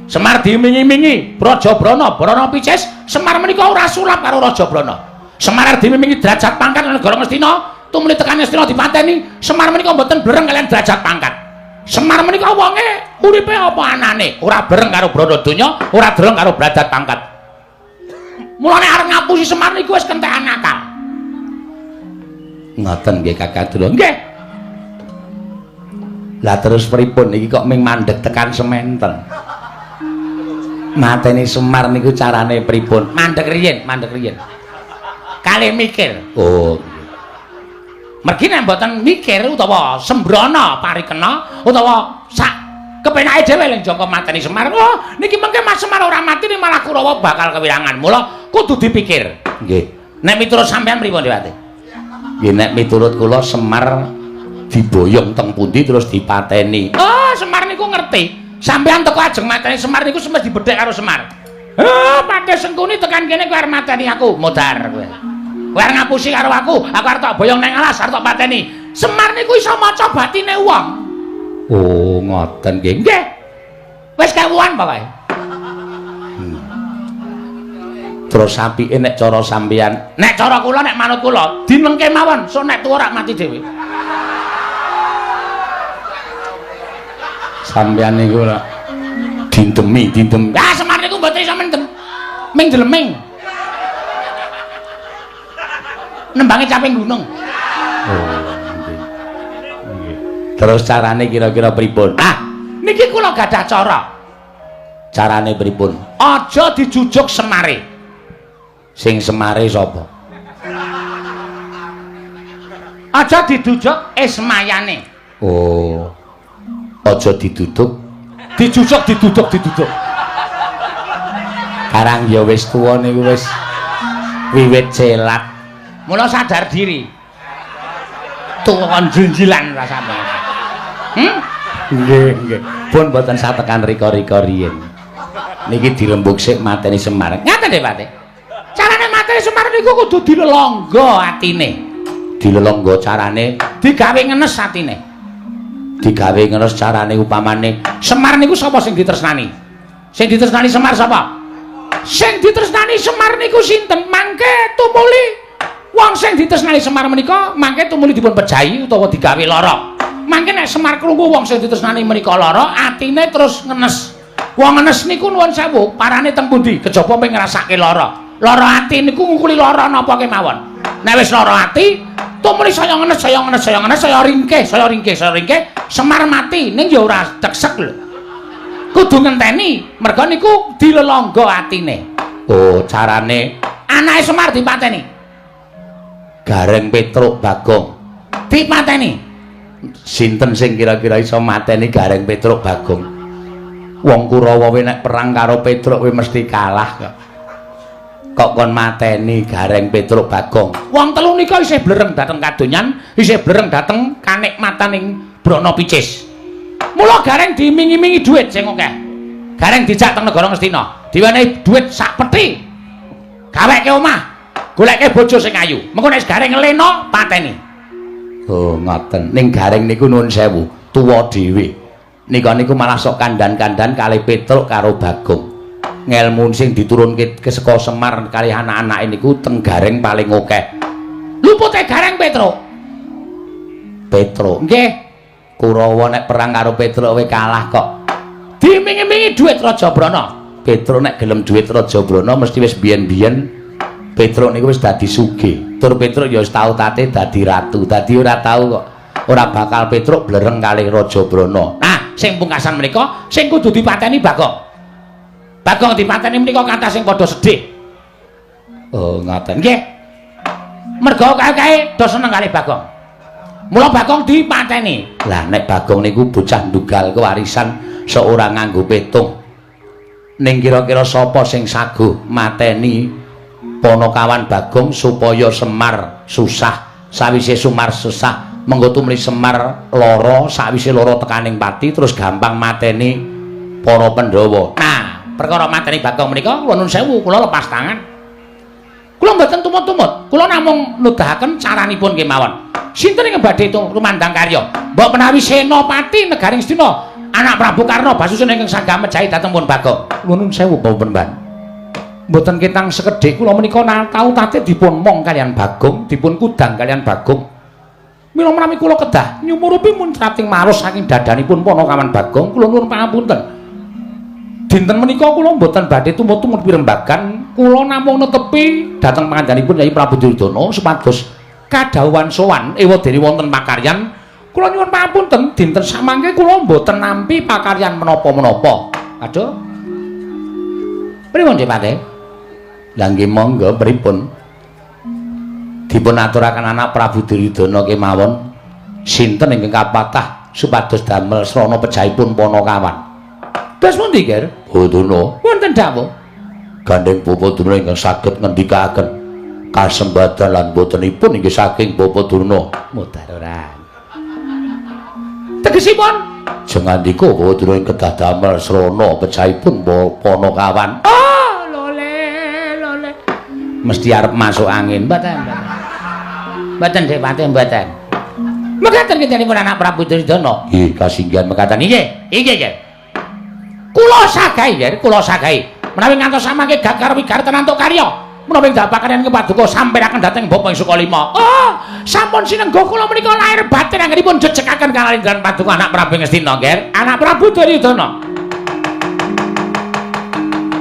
Semar dimingi-mingi Braja Brana, Brana picis, Semar menika ora sulap karo Raja Brana. Semar arep dimingi derajat pangkat nang negara Ngastina, tumuli tekan Ngastina dipateni. Semar menika mboten breng kaliyan derajat pangkat. Semar menika wonge uripe apa anane, ora breng karo brana donya, ora dreng karo derajat pangkat. Mulane arep ngapusi Semar niku wis kentekan akal. Ngoten nggih Kakang Dula. Nggih. Lah terus pripun iki kok ming mandeg tekan sementen? Mateni Semar niku carane pripun? Mandeg riyin, mandeg riyin. Kalih mikir. Oh. Mergi nek mboten mikir utawa sembrono parikena utawa sak kepenake dhewe lek jangka mateni Semar. Oh, niki mengke Mas Semar ora mati ning malah Kurawa bakal kewirangan. Mula kudu dipikir. Nggih. Nek miturut sampean pripun Dewate? Nggih nek miturut kula Semar diboyong teng pundi terus dipateni. Oh, Semar niku ngerti. Sampeyan teko ajeng mateni Semar niku semesti dibedhek karo Semar. Eh, Patih Sengkuni tekan kene kowe arep mateni aku, modar kowe. Kowe arep ngapusi karo aku, aku arep tak boyong nang alas, arep tak pateni. Semar niku iso maca batine wong. Oh, ngoten nggih. Nggih. Wis kewuan pokoke. Terus apike nek cara sampeyan, nek cara kula nek manut kula, dinengke mawon, sok nek tuwa rak mati dhewe. Sampeyan niku ora dindemi, dindem. Ah, Semar niku mboten iso mendem. Ming dleming. Nembange caping gunung. Oh, nggih. Nggih. Terus carane kira-kira pripun? Ah, niki kula gadah cara. Carane pripun? Aja dijujuk Semare. Sing Semare sapa? Aja dijujuk Ismayane. Oh. Aja diduduk, dijujuk, diduduk, diduduk. Karang ya wis tuwa niku wis wiwit celat. Mula sadar diri. Tuwa kon jinjilan rasane. Nggih, nggih. Pun mboten satekan rika-rika riyin. Niki dirembug sik mateni Semar. Ngaten nggih, Pak. Carane mateni Semar niku kudu dilelangga atine. Dilelangga carane digawe ngenes atine. Digawe ngenes carane upamane Semar niku sapa sing ditresnani? Sing ditresnani Semar sapa? Sing ditresnani Semar niku sinten? Mangke tumuli wong sing ditresnani Semar menika mangke tumuli dipun pejahi utawa digawe lara. Mangke nek Semar krungu wong sing ditresnani menika lara, atine terus ngenes. Wong ngenes niku nuwun sewu, parane teng pundi? Kejaba ping ngrasake lara. Lara ati niku ngungkuli lara napa kemawon. Nek wis lara ati, tumuli saya ngenes, saya ngenes, saya ngenes, saya ringkeh, saya ringkeh, saya ringkeh, Semar mati ning ya ora deksek lho. Kudu ngenteni, merga niku dilelangga atine. Oh, carane anake Semar dipateni. Gareng Petruk Bagong dipateni. Sinten sing kira-kira iso mateni Gareng Petruk Bagong? Wong Kurawa we nek perang karo Petruk we mesti kalah kok. Kok kon mateni Gareng Petruk Bagong? Wong telu nika isih blereng dhateng kadonyan, isih blereng dhateng kanikmataning Brana Picis. Mula Gareng dimingi-mingi dhuwit sing akeh. Gareng dijak teng negara Ngastina, diwenehi dhuwit sak peti. Gaweke omah, goleke bojo sing ayu. Mengko nek Gareng lena pateni. Oh, ngoten. Ning Gareng niku nuwun sewu, tuwa dhewe. Nika niku malah sok kandan-kandan kalih Petruk karo Bagong. Ngelmu sing diturunke saka Semar kalih anak-anake niku teng Gareng paling akeh. Lupute Gareng Petruk. Petruk. Nggih. Kurawa nek perang karo Petruk we kalah kok. Dimingi-mingi dhuwit Raja Brana. Petruk nek gelem dhuwit Raja Brana mesti wis biyen-biyen Petruk niku wis dadi sugih. Tur Petruk ya wis tau tate dadi ratu. Dadi ora tau kok. Ora bakal Petruk blereng kalih Raja Brana. Nah, sing pungkasan menika sing kudu dipateni Bagong. Bagong dipateni menika kathah sing padha sedih. Oh, ngoten. Nggih. Merga kae-kae do seneng kalih Bagong. Mula Bagong dipateni. Lah nek Bagong niku bocah ndugal kewarisan seorang nganggo petung. Ning kira-kira sapa sing saguh mateni Panakawan Bagong supaya Semar susah? Sawise Semar susah, mengko tumli Semar lara, sawise lara tekaning pati terus gampang mateni para Pandhawa. Nah, perkara mateni Bagong menika kula nun sewu, kula lepas tangan. Kula mboten tumut-tumut, kula namung nudahaken caranipun kemawon. Sinten ingkang badhe rumandang karya? Mbok menawi Senopati negaring Astina, anak Prabu Karna Basusena ingkang sanggah mejahi dhateng pun Bagong. Nuwun sewu Bapak. Mboten ketang sekedhik kula menika tau tate dipun mong kaliyan Bagong, dipun kudang kaliyan Bagong. Mila menawi kula kedah nyumurupi muncrating maros saking dadanipun Panakawan Bagong, kula nuwun pangapunten. Dinten menika kula mboten badhe tumut-tumut pirembagan, kula namung netepi dhateng pangandikanipun Yai Prabu Duryudana supados kadhawuhan sowan ewadene wonten pakaryan. Kula nyuwun pangapunten, dinten samangke kula mboten nampi pakaryan menapa-menapa. Aduh. Pripun, Dik Pate? Lah nggih monggo pripun? Dipun aturaken anak Prabu Duryudana kemawon sinten ingkang kapatah supados damel srana pejahipun Panakawan. Dos pundi, Ger? Bodana. Wonten dawuh. Gandeng Bapa Durna ingkang saged ngendikaken kasembadan lan botenipun inggih saking Bapa Durna. Mudhar ora. Tegesipun jengandika Bapa Durna ing kedah damel srana pejahipun Panakawan. Oh, lole lole. Mesti arep masuk angin. Mboten, mboten. Mboten Dik Pate, mboten. Mekaten kintenipun anak Prabu Duryudana. Nggih, kasinggihan mekaten. Nggih, nggih, nggih. Kula sagahi, Ger, kula sagahi. Menawi ngantos samangke gagar wigar tenan entuk karya. Menawi ndapaken ing paduka sampiraken dhateng Bapa ing Sukalima. Oh, sampun sinengga kula menika lahir batin anggenipun jejekaken kalindran paduka anak Prabu Ngastina, Ger. Anak Prabu Duryudana.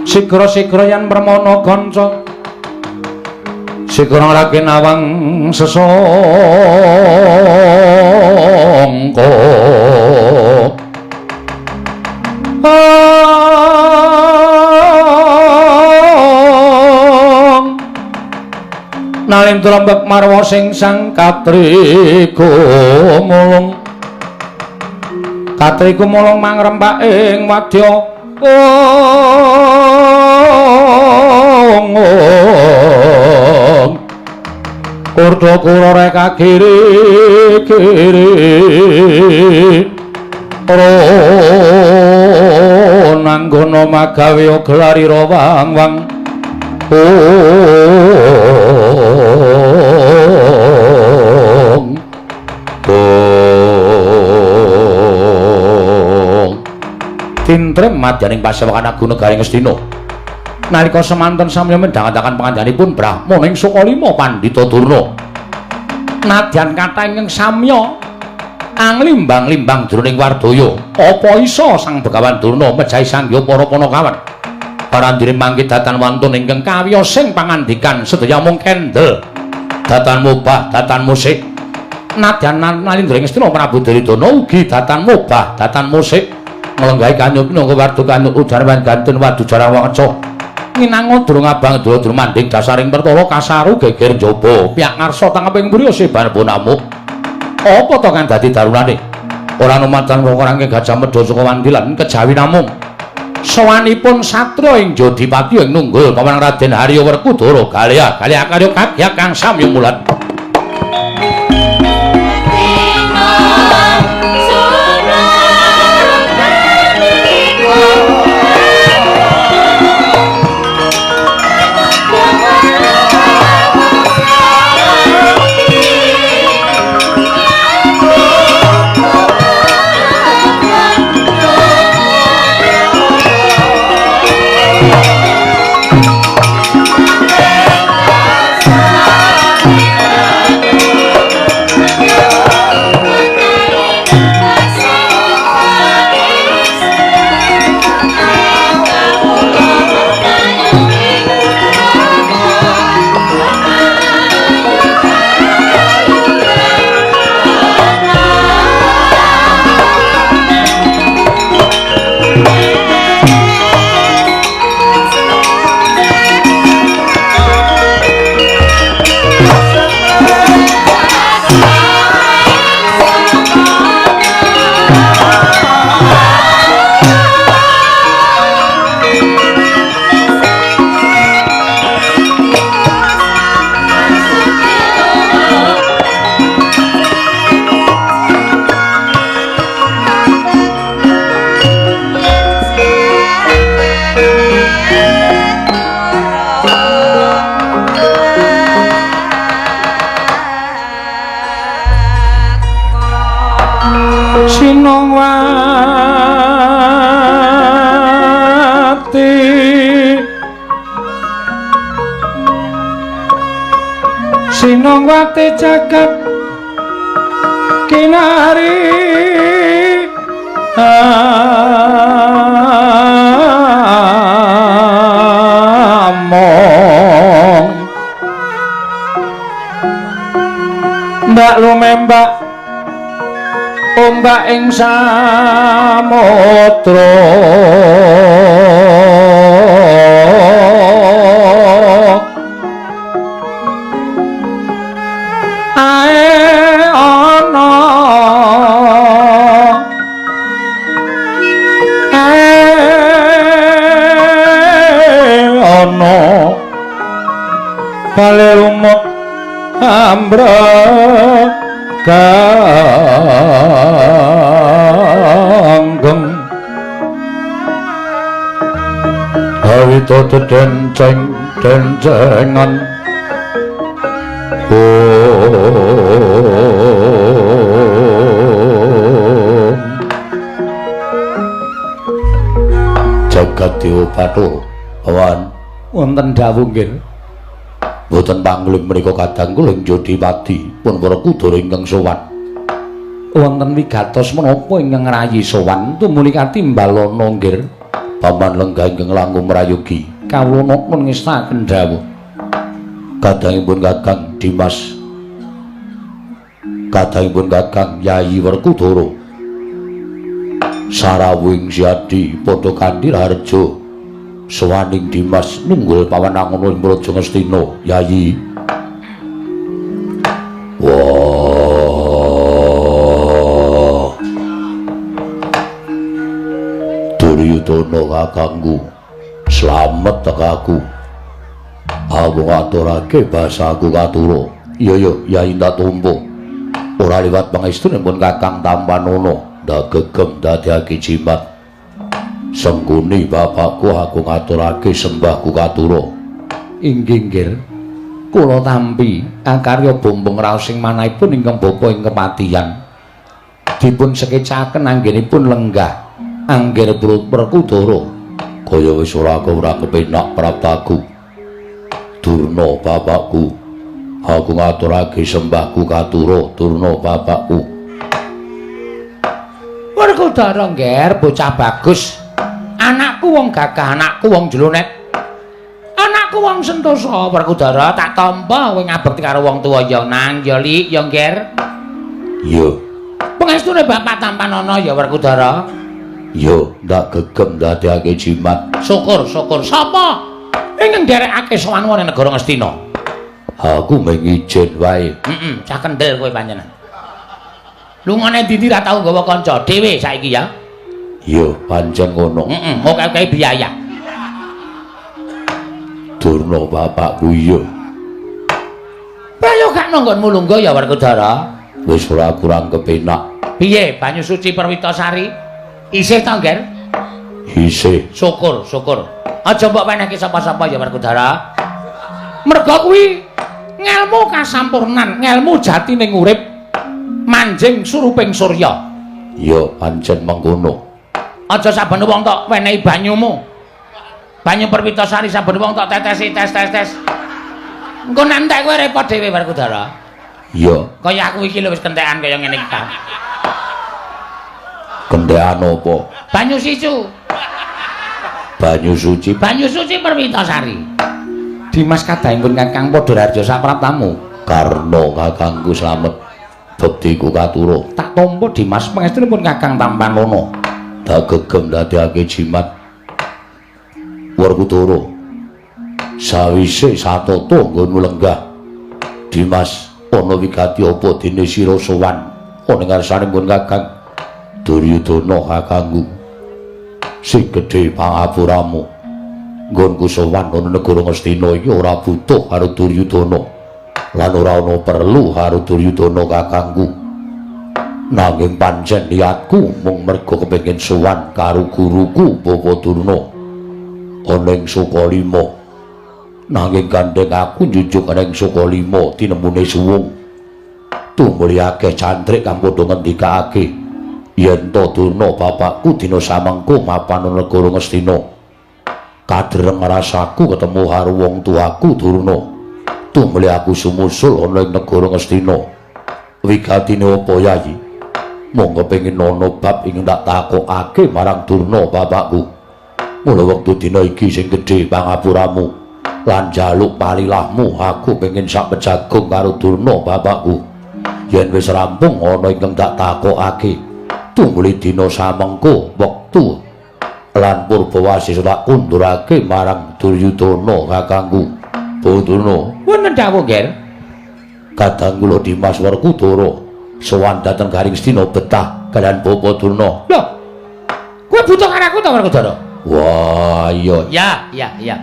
Sigra-sigra yen permana kanca. Sigra lagi nawang sesangka. Nalindra mbek marwa sing sang katriku mulung. Katriku mulung mangrempak ing wadya. Ong. Kurda kura reka kiri kiri. Ronanggono magawe gelarira wang wang. Ong. Ong. Tintrem madyaning pasewakan Agung Negaring Ngastina. Nalika semanten samya midhangetaken pangandikanipun Brahmana ing Sukalima Pandhita Durna. Nadyan kathah ingkang samya anglimbang-limbang jroning wardaya, apa isa Sang Begawan Durna mejahi sangya para panakawan? Parandene mangke datan wantun ingkang kawiyosing pangandikan sedaya mung kendel. Datan mubah, datan musik. Nadyan Nalindra ing Ngastina Prabu Duryudana ugi datan mubah, datan musik. Nglenggahi kanyut minangka wardu kanyut udara wan gantun wadu jarang wangeca. Minango durung abang dura manding dasaring pertara kasaru geger njaba. Piyak ngarsa tangeping mburi sebar bonamuk. Apa to kang dadi darunane? Ora numadan wong Gajah Mada saka wandilan kejawi namung sowanipun satriya ing Jodipati ing nunggul paman Raden Harya Werkudara Galya Galya karya kagya kang samya mulat. Sinongwati jagat kinari among mbak lumembak ombak ing samudra ae ana ana bale lumut ambrek ganggeng awito dedenceng dencengan jagat dewa Bathara awan wonten dawuh nggih mboten pangling menika kadang kula ing Jodipati pun Werkudara ingkang sowan wonten wigatos menapa ingkang ngrayi sowan tumuli katimbalana nggih paman lenggah ingkang langkung prayogi kawula napa ngestaken dawuh kadangipun Kakang Dimas kadangipun Kakang Yayi Werkudara sarawuhing Siadi padha kanthi raharja sowaning Dimas nunggul pawenangono ing Praja Ngastina Yayi. Wah, Duryudana kakangku slamet tekaku. Aku ngaturake basaku katura. Iya ya Yayi tak tampa. Ora liwat pangestunipun Kakang Tampanana ndagegem dadekake jimat. Sengguni bapakku aku ngaturake sembahku katura. Inggih nggih. Kula tampi akarya bombong raos ing manahipun ingkang bapa ing kepatihan. Dipun sekecaken anggenipun lenggah angger Werkudara. Kaya wis ora kepenak praptaku. Durna bapakku, aku ngaturake sembahku katura. Durna bapakku. Werkudara ngger bocah bagus. Anakku wong gagah, anakku wong jlonet, anakku wong sentosa. Werkudara tak tampa kowe ngabekti karo wong tuwa ya nang ya lik ya ngger. Iya. Pangestune bapak tampanana ya Werkudara. Yo, ndak gegem ndadekake jimat. Syukur, syukur. Sapa ingkang nderekake sowan wonten negara Ngastina? Aku mung ijen wae. Heeh, cah kendel kowe panjenengan. Lungane ndi-ndi ra tau nggawa kanca dhewe saiki ya? Yo, pancen ngono. Heeh, oke-oke biaya. Durna bapakku iya. Prayo gak nonggonmu lungguh ya Werkudara? Wis ora kurang kepenak. Piye banyu suci Perwitasari? Isih to, Ngger? Isih. Syukur, syukur. Aja mbok wenehke sapa-sapa ya Werkudara. Merga kuwi ngelmu kasampurnan, ngelmu jatining urip manjing suruping surya. Ya pancen mengkono. Aja saben wong tok wenehi banyumu. Banyu Perwitasari saben wong tok tetesi tes tes tes. Engko nek entek kowe repot dhewe Werkudara. Iya. Kaya aku iki lho wis kentekan kaya ngene iki ta. Kentekan apa? Banyu sicu. Banyu suci. Banyu suci Perwitasari. Dimas kadangipun Kakang padha harja sapraptamu. Karna kakangku slamet bektiku katura. Tak tampa Dimas pangestunipun Kakang Tampanana. Tak gegem ndadekake jimat Werkudara. Sawise satata nggonmu lenggah Dimas ana wigati apa dene sira sowan ana ngarsane nggon Kakang Duryudana kakangku sing gedhe pangapuramu. Nggonku sowan ana negara Ngastina iki ora butuh karo Duryudana lan ora ana perlu karo Duryudana kakangku. Nanging pancen niatku mung merga kepengin sowan karo guruku Bapak Durna ana ing Sukalima. Nanging gandeng aku njunjung ana ing Sukalima tinemune suwung. Tumuli akeh cantrik kang padha ngendikake yen to Durna bapakku dina samengko mapan negara Ngastina. Kadreng rasaku ketemu karo wong tuaku Durna. Tumuli aku sumusul ana ing negara Ngastina. Wigatine apa Yayi? Mung kepengin ana bab ing tak takokake marang Durna bapakku. Mula wektu dina iki sing gedhe pangapuramu lan njaluk palilahmu, aku pengin sak pejagung karo Durna bapakku. Yen wis rampung ana ingkang tak takokake, tumuli dina samengko wektu lan purbawasi tak kundurake marang Duryudana kakangku. Durna, wonten dawuh, Nger. Kadang kula Dimas Werkudara sowan dhateng Garing Stina betah kaliyan Bapak Durna. Lho. Kowe butuh karo aku ta Werkudara? Wah, iya. Ya, ya, ya.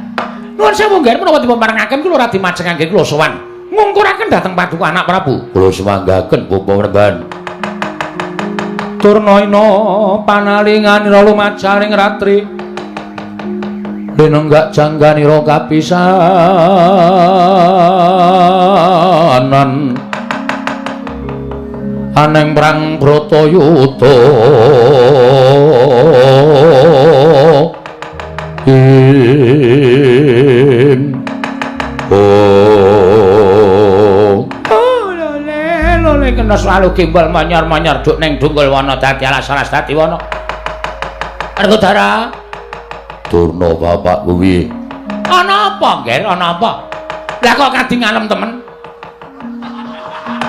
Nuwun sewu, Ngger, menawa dipun parengaken kula ora dimajengake kula sowan ngungkuraken dhateng paduka anak Prabu. Kula sumanggaken Bapak Remban. Durna ina panalinganira lumajaring ratri. Linenggak jangganira kapisanan. Aneng prang Bratayuda. Oh, lole lole kena selalu gimbal manyar-manyar duk neng dunggul wana dadi alas-alas dadi wana. Werkudara. Durna bapak kuwi. Ana apa, Ngger? Ana apa? Lah kok kadi ngalem temen?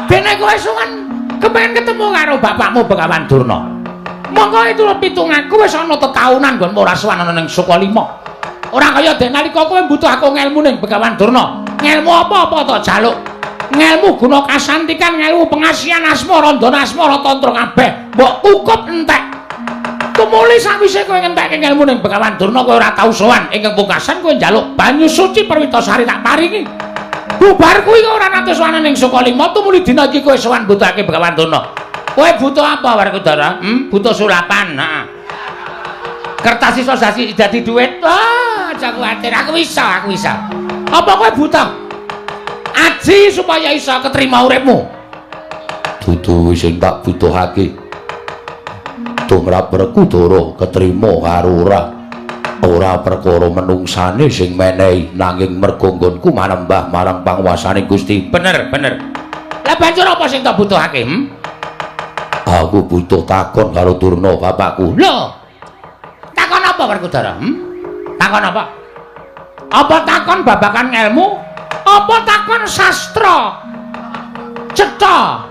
Dene kowe sowan kepengin ketemu karo bapakmu Begawan Durna. Mongko itu pitung aku wis ana tetaunan nggonmu ora sowan ana ning Sukalima. Ora kaya dene nalika kowe mbutuh aku ngelmu ning Begawan Durna. Ngelmu apa-apa to jaluk? Ngelmu guna kasantikan, ngelmu pengasihan asmara, ndana asmara tantra kabeh. Mbok kukup entek. Tumuli sawise kowe ngentekke ngelmu ning Begawan Durna kowe ora tau sowan. Ingkang pungkasan kowe njaluk banyu suci Perwitasari tak paringi. Bubar kuwi ora nate sowan ning Sukalima, tumuli dina iki kowe sowan mbutuhake Begawan Durna. Kowe butuh apa Werkudara? Butuh sulapan, heeh. Kertas iso dadi duit. Wah, aja kuwatir, aku iso, aku iso. Apa kowe butuh aji supaya iso ketrima uripmu? Dudu sing tak butuhake. Tumrap Werkudara ketrima karo ora. Ora perkara menungsane sing menehi, nanging merga nggonku manembah marang panguwasane Gusti. Bener, bener. Lah banjur apa sing tak butuhake? Aku butuh takon karo Durna bapakku. Lho. Takon apa Werkudara? Takon apa? Apa takon babagan ngelmu? Apa takon sastra? Cetha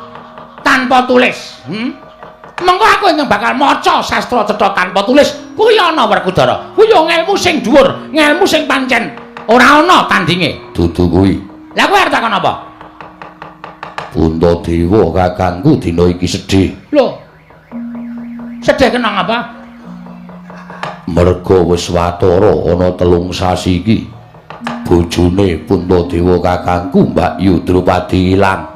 tanpa tulis. Mengko aku ingkang bakal maca sastra cetha tanpa tulis kuwi ana Werkudara. Kuwi yo ngelmu sing dhuwur, ngelmu sing pancen ora ana tandinge. Dudu kuwi. Lah kowe arep takon apa? Puntadewa kakangku dina iki sedih. Lho. Sedih kenang apa? Merga wis watara ana 3 sasi iki bojone Puntadewa kakangku Mbak Yu Drupadi ilang.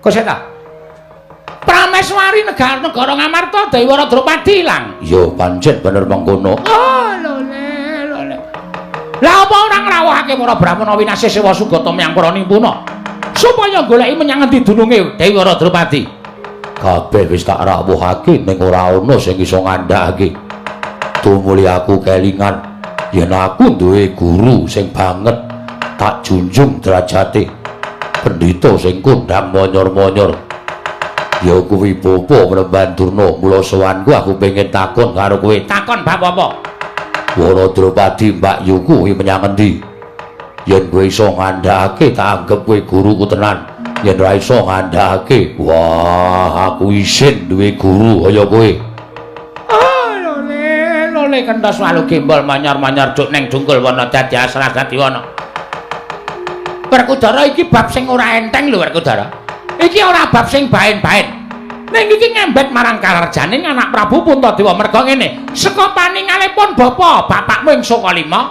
Kok seta? Prameswari negara Ngamarta Dewi Drupadi ilang. Ya pancen bener mengkono. Oh, lho le, lho le. Lah apa ora ngrawuhake para brahmana winasih sewa sugata menyang para nimpuna supaya goleki menyang ngendi dununge Dewi Drupadi? Kabeh wis tak rawuhake ning ora ana sing iso ngandhakake. Tumuli aku kelingan yen aku duwe guru sing banget tak junjung derajate. Pendhita sing kondhang monyor-monyor. Ya kuwi Bapa Mremban Durna, mula sowanku aku pengen takon karo kowe. Takon bab apa? Wara Drupadi Mbak Yu kuwi menyang endi? Yen kowe iso ngandhakake tak anggep kowe guruku tenan. Yen ora iso ngandhakake, wah aku isin duwe guru kaya kowe. Oh, lole, lole kentos walu gembol manyor-manyor duk neng dungkul wana dadi asras dadi wana. Werkudara iki bab sing ora enteng lho Werkudara. Iki ora bab sing baen-baen. Ning iki ngembet marang kalarjaning anak Prabu Puntadewa merga ngene, saka paningalipun bapa bapakmu ing Sukalima,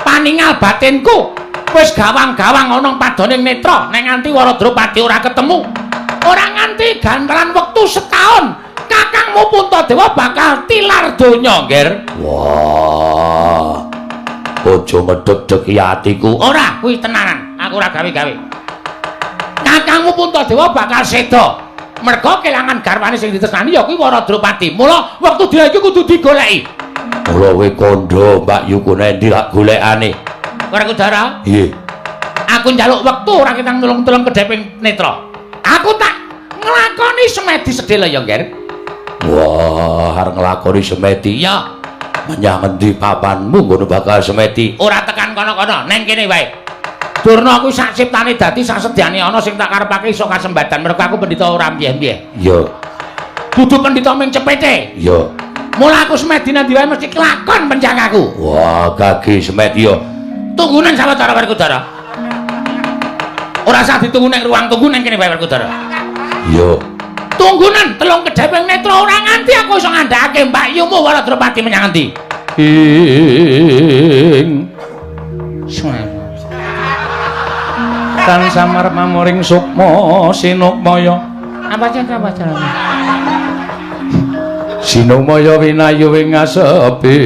paningal batinku wis gawang-gawang ana padoning netra nek nganti Wara Drupadi ora ketemu. Ora nganti gantaran wektu setahun, kakangmu Puntadewa bakal tilar donya, Ngger. Wah. Aja ngedeg-degi atiku. Ora, kuwi tenanan. Aku ora gawe-gawe. Kakangmu Puntadewa bakal seda. Merga kelangan garwane sing ditresnani ya kuwi Wara Drupadi. Mula wektu dina iki kudu digoleki. Mula kowe kandha Mbak Yu ku nendi lak golekane. Werkudara? Nggih. Aku njaluk wektu ora ketang nulung-tulung kedheping netra. Aku tak nglakoni semedi sedhela ya, Ngger. Wah, arep nglakoni semedi. Iya. Menyang endi papanmu ngono bakal semedi? Ora tekan kono-kono, neng kene wae. Durna kuwi sak ciptane dadi sak sedyane ana sing tak karepake iso kasembadan. Mergo aku pendhita ora mbyeh-mbyeh. Iya. Kudu pendhita ming cepete. Iya. Mula aku semedi nang ndi wae mesti kelakon penjagaku. Wah, gage semedi yo. Tunggunen sawetara Werkudara. Ora usah ditunggu nang ruang tunggu nang kene wae Werkudara. Iya. Tunggunen telung kedheping netra ora nganti aku iso ngandhakake Mbak Yumu Wara Drupadi menyang endi. Ing tan samar mamuring sukma sinukmaya. Apa apa carane? Sinukmaya winayu ing asepi.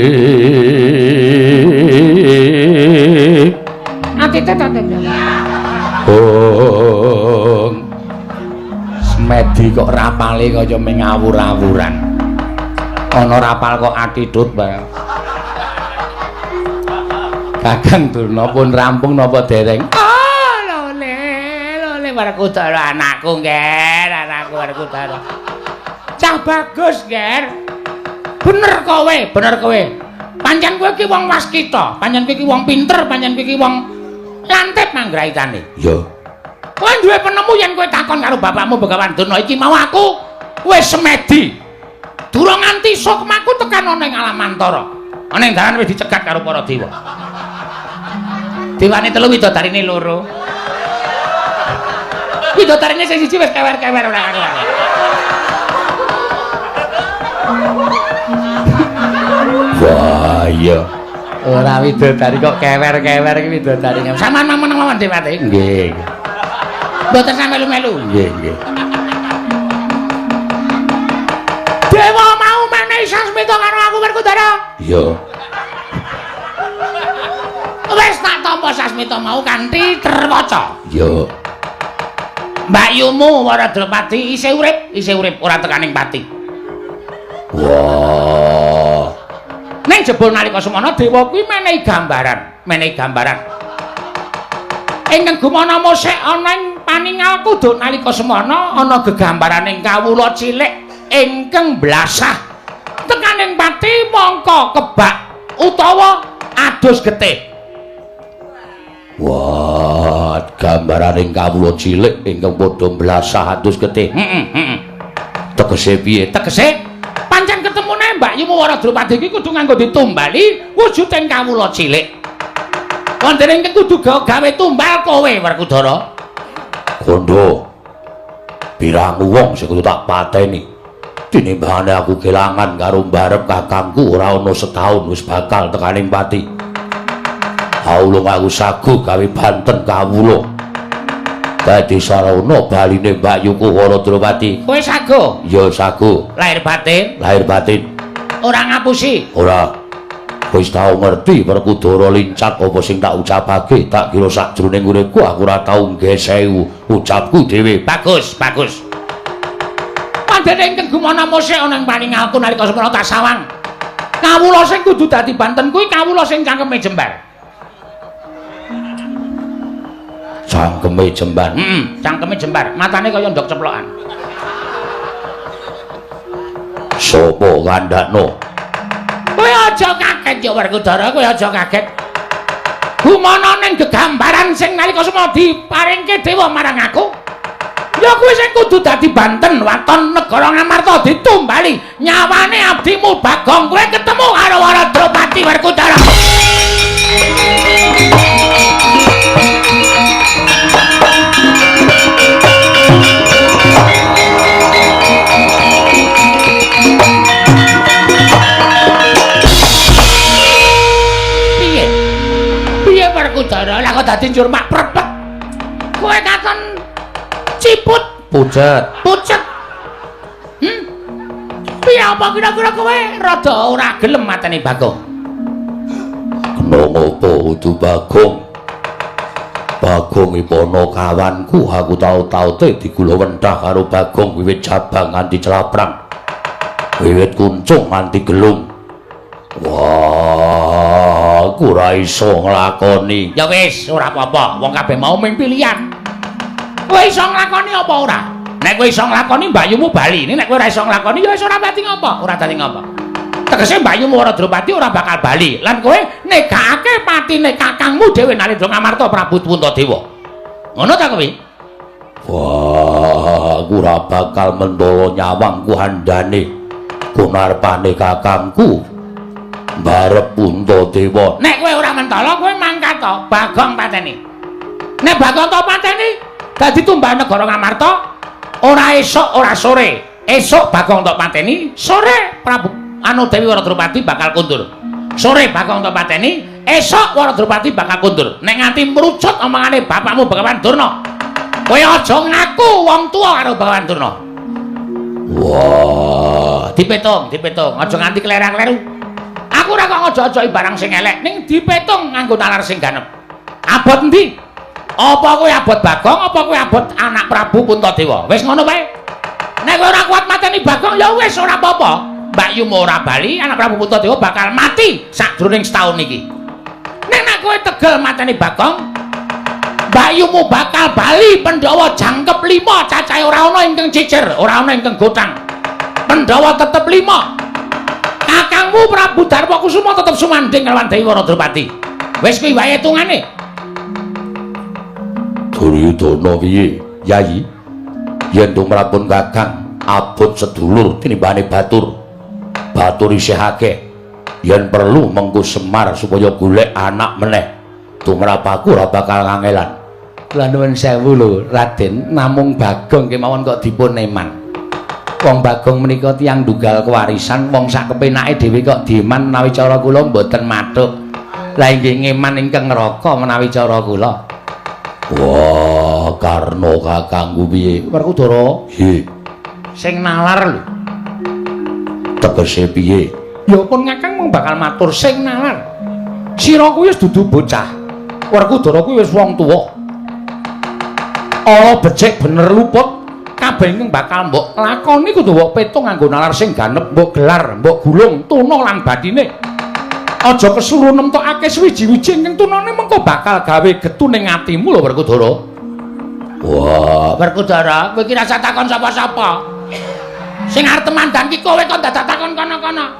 Atite ta. Oh. Semedi kok rapale kaya mengawur-awuran. Ana rapal kok atitut bae. Kakang Durna pun rampung napa dereng? Oh, lole, lole Werkudara anakku, Nger, anakku Werkudara. Cah bagus, Nger. Bener kowe, bener kowe. Pancen kowe iki wong waskita, pancen kowe iki wong pinter, pancen kowe iki wong lantip manggraitane. Iya. Kowe duwe penemu yen kowe takon karo bapakmu Begawan Durna iki mau aku wis semedi. Durung nganti sukmaku tekan ana ing alam antara. Ana ing dalan wis dicegat karo para dewa. Dewane telu widodarine loro. Widodarine sing siji wis kewer-kewer ora karuan. Wah, iya. Ora widodari kok kewer-kewer iki widodari. Sampeyan meneng mawon Dewate. Nggih. Mboten sampe melu-melu. Nggih, nggih. Dewa mau menehi sasmita karo aku Werkudara. Iya. Wis tak tampa sasmita mau kanthi terwaca. Iya. Mbak Yumu Wara Drupadi isih urip ora tekaning pati. Wah. Ning jebul nalika semana dewa kuwi menehi gambaran, menehi gambaran. Ingkang gumana mosek ana ing paningalku duk nalika semana ana gegambaraning kawula cilik ingkang blasah tekaning pati mongko kebak utawa adus getih. Wah, gambaraning kawula cilik ingkang padha blasah adus getih. Heeh, heeh. Tegese piye? Tegese pancen ketemune Mbakyumu Wara Drupadi iki kudu nganggo ditumbali wujuding kawula cilik. Wonten ingkang kudu gawe tumbal kowe Werkudara. Kondo. Pirang wong sing kudu tak pateni. Tinimbangane aku kelangan karo mbarep kakangku ora ana setahun wis bakal tekaning pati. Aulung aku sagu gawe banten kawula. Dadi sarana baline Mbakyuku Wara Drupadi. Kowe sagu? Ya sagu. Lahir batin? Lahir batin. Ora ngapusi? Ora. Wis tau ngerti Werkudara lincak apa sing tak ucapake, tak kira sakjroning uripku aku ora tau nggesehu ucapku dhewe. Bagus, bagus. Pandene ingkang gumana mosek ana ing paningalku nalika semana tak sawang. Kawula sing kudu dadi banten kuwi kawula sing cangkeme jembar. Cangkeme jembar. Heeh, cangkeme jembar, matane kaya ndok ceplokan. Sopo kandhakno? Kowe aja kaget ya Werkudara, kowe aja kaget. Gumana ning gegambaran sing nalika semana diparingke dewa marang aku. Ya kuwi sing kudu dadi banten waton negara Ngamarta ditumbali nyawane abdimu Bagong kowe ketemu karo Wara Drupadi Werkudara. Piye? Piye Werkudara? Lah kok dadi njur mak prepet. Kowe katon ciput, pucet, pucet. Piye apa kira-kira kowe rada ora gelem mateni Bagong? Kena ngopo kudu Bagong? Bagong ipono kawanku, aku tau-taute digula wentah karo Bagong wiwit jabang nganti celaprang. Wiwit kuncung nganti gelung. Wah, aku ora iso nglakoni. Ya wis, ora apa-apa, wong kabeh mau ming pilihan. Kowe iso nglakoni apa ora? Nek kowe iso nglakoni mbakyumu bali. Nek kowe ora iso nglakoni ya wis ora dadi ngapa, ora dadi ngapa. Tegese mbakyumu Wara Drupadi ora bakal bali. Lan kowe negakake patine kakangmu dhewe Narendra Ngamarta Prabu Puntadewa. Ngono ta kowe? Wah, aku ora bakal mentolo nyawangku handane kunarpane kakangku mbarep Puntadewa. Nek kowe ora mentolo kowe mangkat to, Bagong pateni. Nek Bagong to pateni dadi tumbal negara Ngamarta ora esuk ora sore. Esuk Bagong tok pateni, sore Prabu anu Dewi Wara Drupadi bakal kundur. Sore Bagong tok pateni, esuk Wara Drupadi bakal kundur. Nek nganti mrucut omongane bapakmu Bagawan Durna, kowe aja ngaku wong tuwa karo Bagawan Durna. Wah, dipetung, dipetung, aja nganti kleru-kleru. Aku ora kok ngojo-ojoki barang sing elek, ning dipetung nganggo nalar sing ganep. Abot endi? Apa kowe abot Bagong, apa kowe abot anak Prabu Puntadewa? Wis ngono wae. Nek kowe ora kuat mateni Bagong ya wis ora apa-apa. Mbakyumu ora bali, anak Prabu Puntadewa bakal mati sakjroning setahun iki. Nek nek kowe tegel mateni Bagong, mbakyumu bakal bali Pandhawa jangkep 5, cacahe ora ana ingkang cicer, ora ana ingkang gotang. Pandhawa tetep 5. Kakangmu Prabu Darma Kusuma tetep sumandhing kelawan Dewi Wara Drupadi. Wis kuwi wae hitungane. Duryudana piye, Yayi? Yen tumrapun kakang abot sedulur tinimbane batur. Batur isih akeh. Yen perlu mengku Semar supaya golek anak meneh. Tumrap aku ora bakal kangelan. Kula nuwun sewu lho, Raden, namung Bagong kemawon kok dipun eman. Wong Bagong menika tiyang ndunggal kewarisan, wong sak kepenake dhewe kok dieman menawi cara kula mboten mathuk. Lah inggih ngeman ingkang neraka menawi cara kula. Wah, Karna kakangku piye? Werkudara? Nggih. Sing nalar lho. Tegese piye? Ya pun kakang mung bakal matur sing nalar. Sira kuwi wis dudu bocah. Werkudara kuwi wis wong tuwa. Ala becik bener luput, kabeh ingkang bakal mbok lakoni kudu mbok petung nganggo nalar sing ganep, mbok gelar, mbok gulung tuna lan bathine. Aja kesuruh nemtokake suwiji-wiji ingkang tunane mengko bakal gawe getu ning atimu lho Werkudara. Wah, Werkudara, kowe iki rasa takon sapa-sapa. Sing arep temandan ki kowe kok dadak takon kono-kono.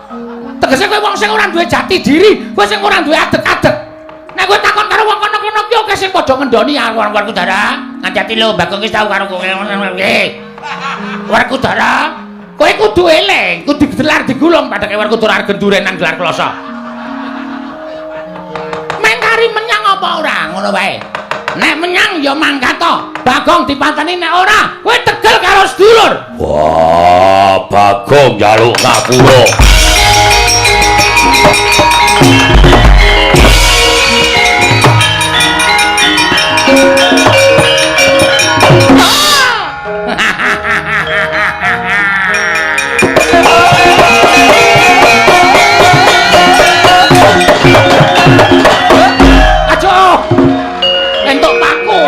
Tegese kowe wong sing ora duwe jati diri, kowe sing ora duwe adeg-adeg. Nek kowe takon karo wong kono-kono ki akeh sing padha ngendoni aku Werkudara. Ngati-ati lho, Bagong wis tau karo kowe. Werkudara, Kowe kudu eling, kudu digelar digulung padake Werkudara arep genduren nang gelar kloso. Mengkari menyang apa ora ngono wae. Nek menyang ya mangkat to. Bagong dipateni nek ora, kowe tegel karo sedulur. Wah, Bagong njaluk ngapura. Aduh. Entuk paku.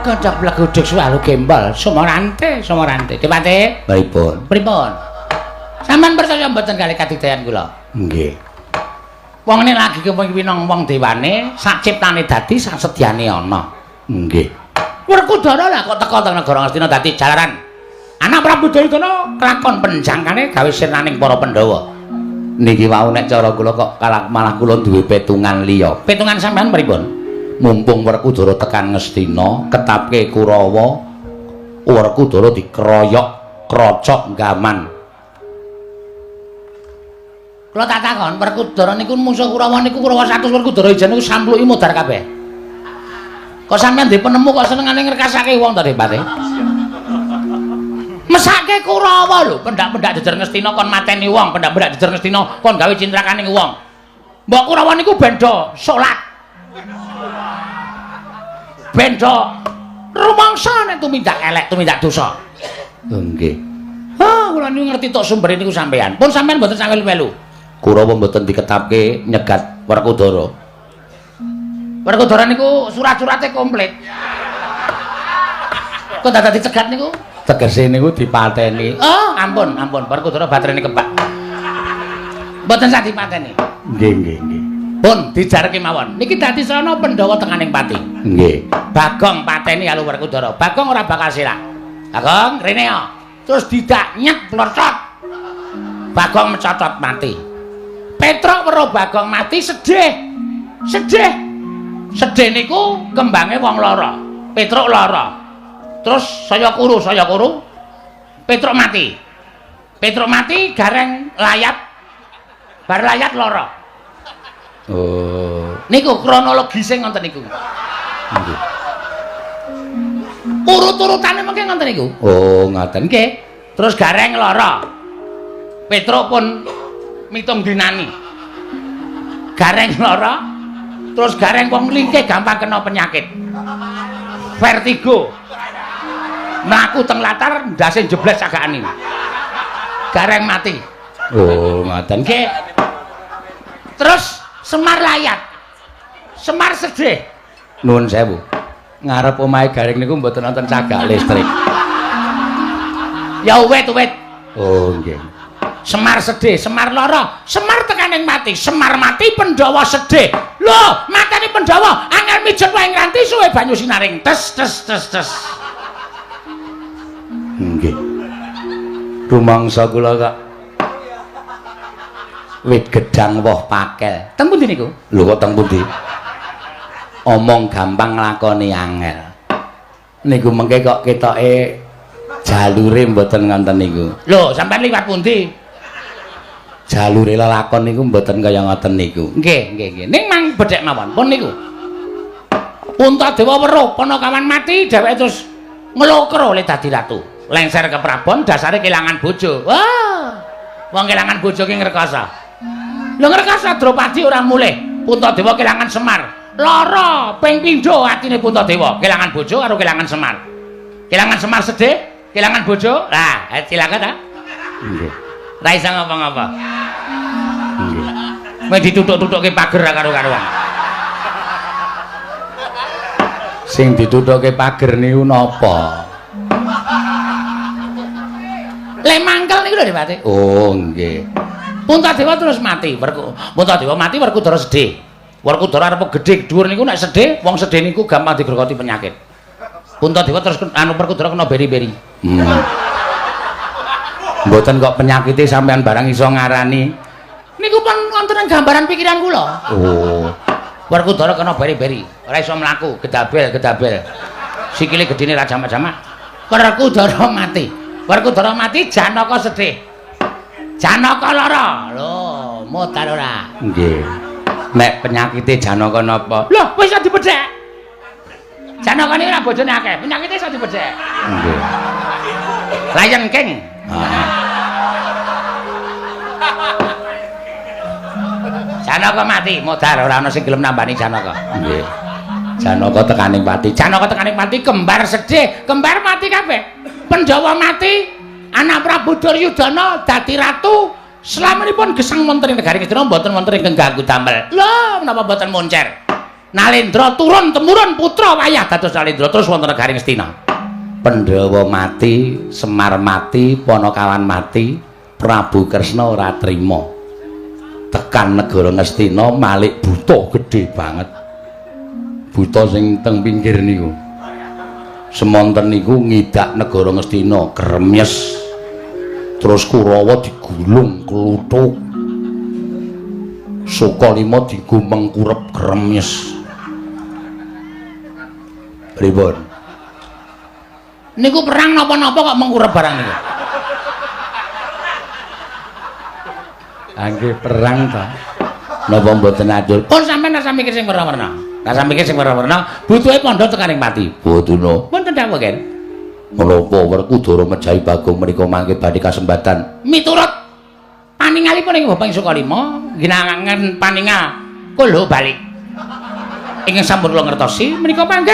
Kocok blegudug suwalu gembol, sumorante, sumorante. Dipate? Pripun? Pripun? Sampeyan percaya mboten kali kadidayan kula? Nggih. Wong nek lagi kepinong wong dewane, sak ciptane dadi sak sedyane ana. Nggih. Werkudara lah kok teka teng negara Ngastina dadi jalaran. Anak Prabu Duryudana kelakon penjangkane gawe sirnaning para Pandhawa. Niki wau nek cara kula kok malah kula duwe petungan liya. Petungan sampeyan pripun? Mumpung Werkudara tekan Ngastina, ketapke Kurawa, Werkudara dikeroyok, krocok gaman. Kula tak takon, Werkudara niku mungsuh Kurawa niku Kurawa 100 Werkudara ijen niku sampluki modar kabeh. Kok sampeyan ndek penemu kok senengane ngrekasake wong to, Dipate? Mesake Kurawa lho, pendak-pendak jejer Ngastina kon mateni wong, pendak-pendak jejer Ngastina kon gawe cintrakaning wong. Mbok Kurawa niku benda salat. Benda rumangsa nek tumindak elek, tumindak dosa. Nggih. Ha, kula niku ngerti tok sumbere niku sampeyan. Pun sampeyan mboten sawel-welu. Kurawa mboten diketapke nyegat Werkudara. Werkudara niku surat-surate komplit. Kok dadak dicegat niku? Tegese niku dipateni. Oh, ampun, ampun. Werkudara baterene kebak. Mboten sah dipateni. Nggih, nggih, nggih. Pun dijarke mawon. Niki dadi sarana Pandhawa tekaning pati. Nggih. Bagong pateni karo Werkudara. Bagong ora bakal sirah. Bagong rene ya. Terus didak nyet plecot. Bagong mecotot mati. Petruk weruh Bagong mati sedih. Sedih. Sedih niku kembange wong lara. Petruk lara. Terus saya kuru, saya kuru. Petruk mati. Petruk mati gareng layat. Bar layat lara. Oh, niku kronologise ngoten niku. Nggih. Urut-urutane mengke ngoten niku. Oh, ngoten. Nggih. Terus gareng lara. Petruk pun mitung dinani. Gareng lara, terus gareng wong lingkih gampang kena penyakit. Vertigo. Mlaku teng latar ndase jebles cagakane. Gareng mati. Oh, ngoten. Nggih. Terus Semar layat. Semar sedih. Nuwun sewu. Ngarep omahe Gareng niku mboten wonten cagak listrik. Ya wit-wit. Oh, nggih. Semar sedih, Semar lara, Semar tekaning mati, Semar mati Pandhawa sedih. Lho, matane Pandhawa angel mijet wae ngranti suwe banyu sinaring. Tes tes tes tes. Nggih. Rumangsa kula kok wit gedang woh pakel. Teng pundi niku? Lho kok teng pundi? Omong gampang nglakoni angel. Niku mengke kok ketoke jalure mboten ngoten niku. Lho, sampean liwat pundi? Jalure lelakon niku mboten kaya ngoten niku. Nggih, nggih, nggih. Ning mang bedhek mawon pun niku. Puntadewa weruh Panakawan mati, dheweke terus nglokro le dadi ratu. Lengser ke Prabon dasare kelangan bojo. Wah. Wong kelangan bojo ki ngrekasa. Lho ngrekasa Drupadi ora mulih. Puntadewa kelangan Semar. Lara ping pindho atine Puntadewa, kelangan bojo karo kelangan Semar. Kelangan Semar sedih, kelangan bojo. Lah, cilaka ta? Nggih. Ra iso ngapa-ngapa. Nggih. Mung dituthuk-thuthukke pager karo-karuan. Sing dituthukake pager niku napa? Le mangkel niku lho Pak. Oh, nggih. Puntadewa terus mati. Puntadewa mati, Werkudara sedih. Werkudara arep gedhe dhuwur niku nek sedih, wong sedih niku gampang digrogoti penyakit. Puntadewa terus anu Werkudara kena beri-beri. Mboten kok penyakite sampean barang iso ngarani. Niku pun wonten gambaran pikiran kula. Oh. Werkudara kena beri-beri, ora iso mlaku, gedabel-gedabel. Sikile gedene ra jamak-jamak. Werkudara mati. Werkudara mati, Janaka sedih. Janaka lara. Lho, modar ora? Nggih. Nek penyakite Janaka napa? Lho, wis iso dibedhek. Janaka niku ora bojone akeh, penyakite iso dibedhek. Nggih. Lion King. Heeh. Janaka mati, modar ora ana sing gelem nambani Janaka. Nggih. Janaka tekaning pati. Janaka tekaning pati, kembar sedih, kembar mati kabeh. Pandhawa mati, anak Prabu Duryudana dadi ratu. Selaminipun gesang wonten ing negari Ngastina mboten wonten ingkang ganggu damel. Lho, menapa mboten moncer? Nalendra turun temurun putra wayah dados Nalendra terus wonten negari Ngastina. Pandhawa mati, Semar mati, Panakawan mati, Prabu Kresna ora trima. Tekan negara Ngastina malik buta gedhe banget. Buta sing teng pinggir niku. Semonten niku ngidak negara Ngastina kremyes. Terus Kurawa digulung kluthuk. Sukalima digumeng kurep kremyes. Pripun? Niku perang napa-napa kok mengkurep barang niku? Angge perang ta. Napa mboten atur? Pun sampean rasa mikir sing werna-werna. Rasa mikir sing werna-werna, butuhe pondho tekaning pati. Boduna. Wonten dawuh, Ken. Menapa Werkudara mejahi Bagong menika mangke badhe kasembatan? Miturut paningalipun ing Bapak Sukalima, ginangan paningal kula balik. Ingkang sampun kula ngertosi menika mangke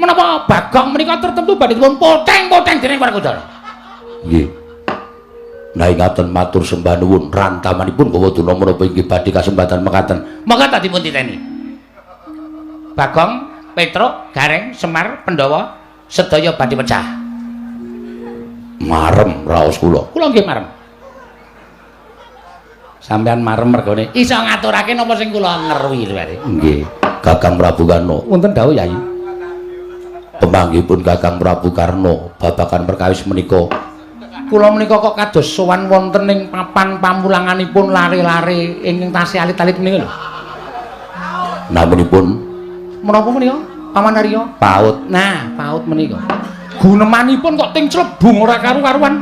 menapa Bagong menika tertentu badhe dipun poteng-poteng dening Werkudara. Nggih. Nah ingaten matur sembah nuwun rantamanipun Bawaduna menapa inggih badhe kasembatan mekaten. Monggo ta dipun titeni. Bagong, Petruk, Gareng, Semar, Pandhawa sedaya badhe pecah. Marem raos kula. Kula nggih marem. Sampeyan marem mergone iso ngaturake napa sing kula ngerwi lho. Nggih. Kakang Prabu Karna. Wonten dawuh Yai. Pemanggihipun Kakang Prabu Karna babagan perkawis menika. Kula menika kok kados sowan wonten ing papan pamulanganipun lare-lare ingkang tasih alit-alit menika lho. Namunipun menapa menika? Paman Arya? PAUD. Nah, PAUD menika. Gunemanipun kok ting clebung ora karu-karuan.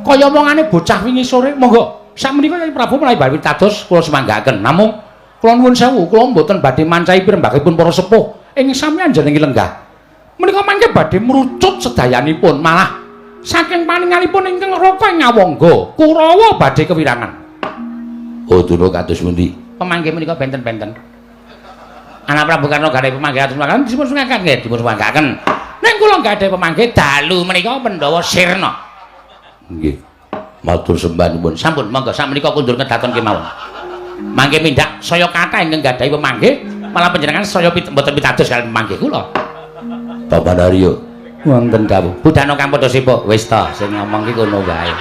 Kaya omongane bocah wingi sore. Monggo, sakmenika Kyai Prabu menawi badhe dados kula semanggaken. Namung kula nuwun sewu, kula mboten badhe mancahi pirembakipun para sepuh ing sami anjenengi lenggah. Menika mangke badhe mrucut sedayanipun, malah saking paningalipun ingkang raka ing Ngawangga, Kurawa badhe kewirangan. Oh, duna kados pundi? Pemanggih menika benten-benten. Anak Prabu Karna gadhahi pemanggih atus mangkaten dipun sungkaken nggih dipun sungkaken. Ning kula gadhahi pemanggih dalu menika Pandhawa sirna. Nggih. Matur sembah nuwun. Sampun monggo sakmenika kundur kedaton kemawon. Mangke mindak saya kathah ingkang gadhahi pemanggih, malah panjenengan saya mboten pitados kaliyan pemanggih kula. Bapak Daryo. Wonten dawuh. Budana kang padha sibuk. Wis ta sing ngomong ki kono wae.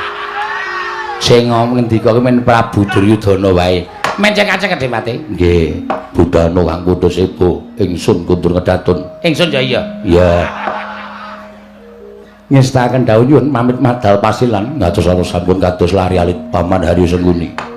Sing ngomong ngendika kuwi men Prabu Duryudana wae. Mencek-acek Adipati. Nggih, Budana kang putus sebo, ingsun kundur ngedatun. Ingsun ya iya. Iya. Ngestakaken dawuh nyuwun pamit madal pasilan ngatos-atos sampun kados lari alit Paman Haryo Sengkuni.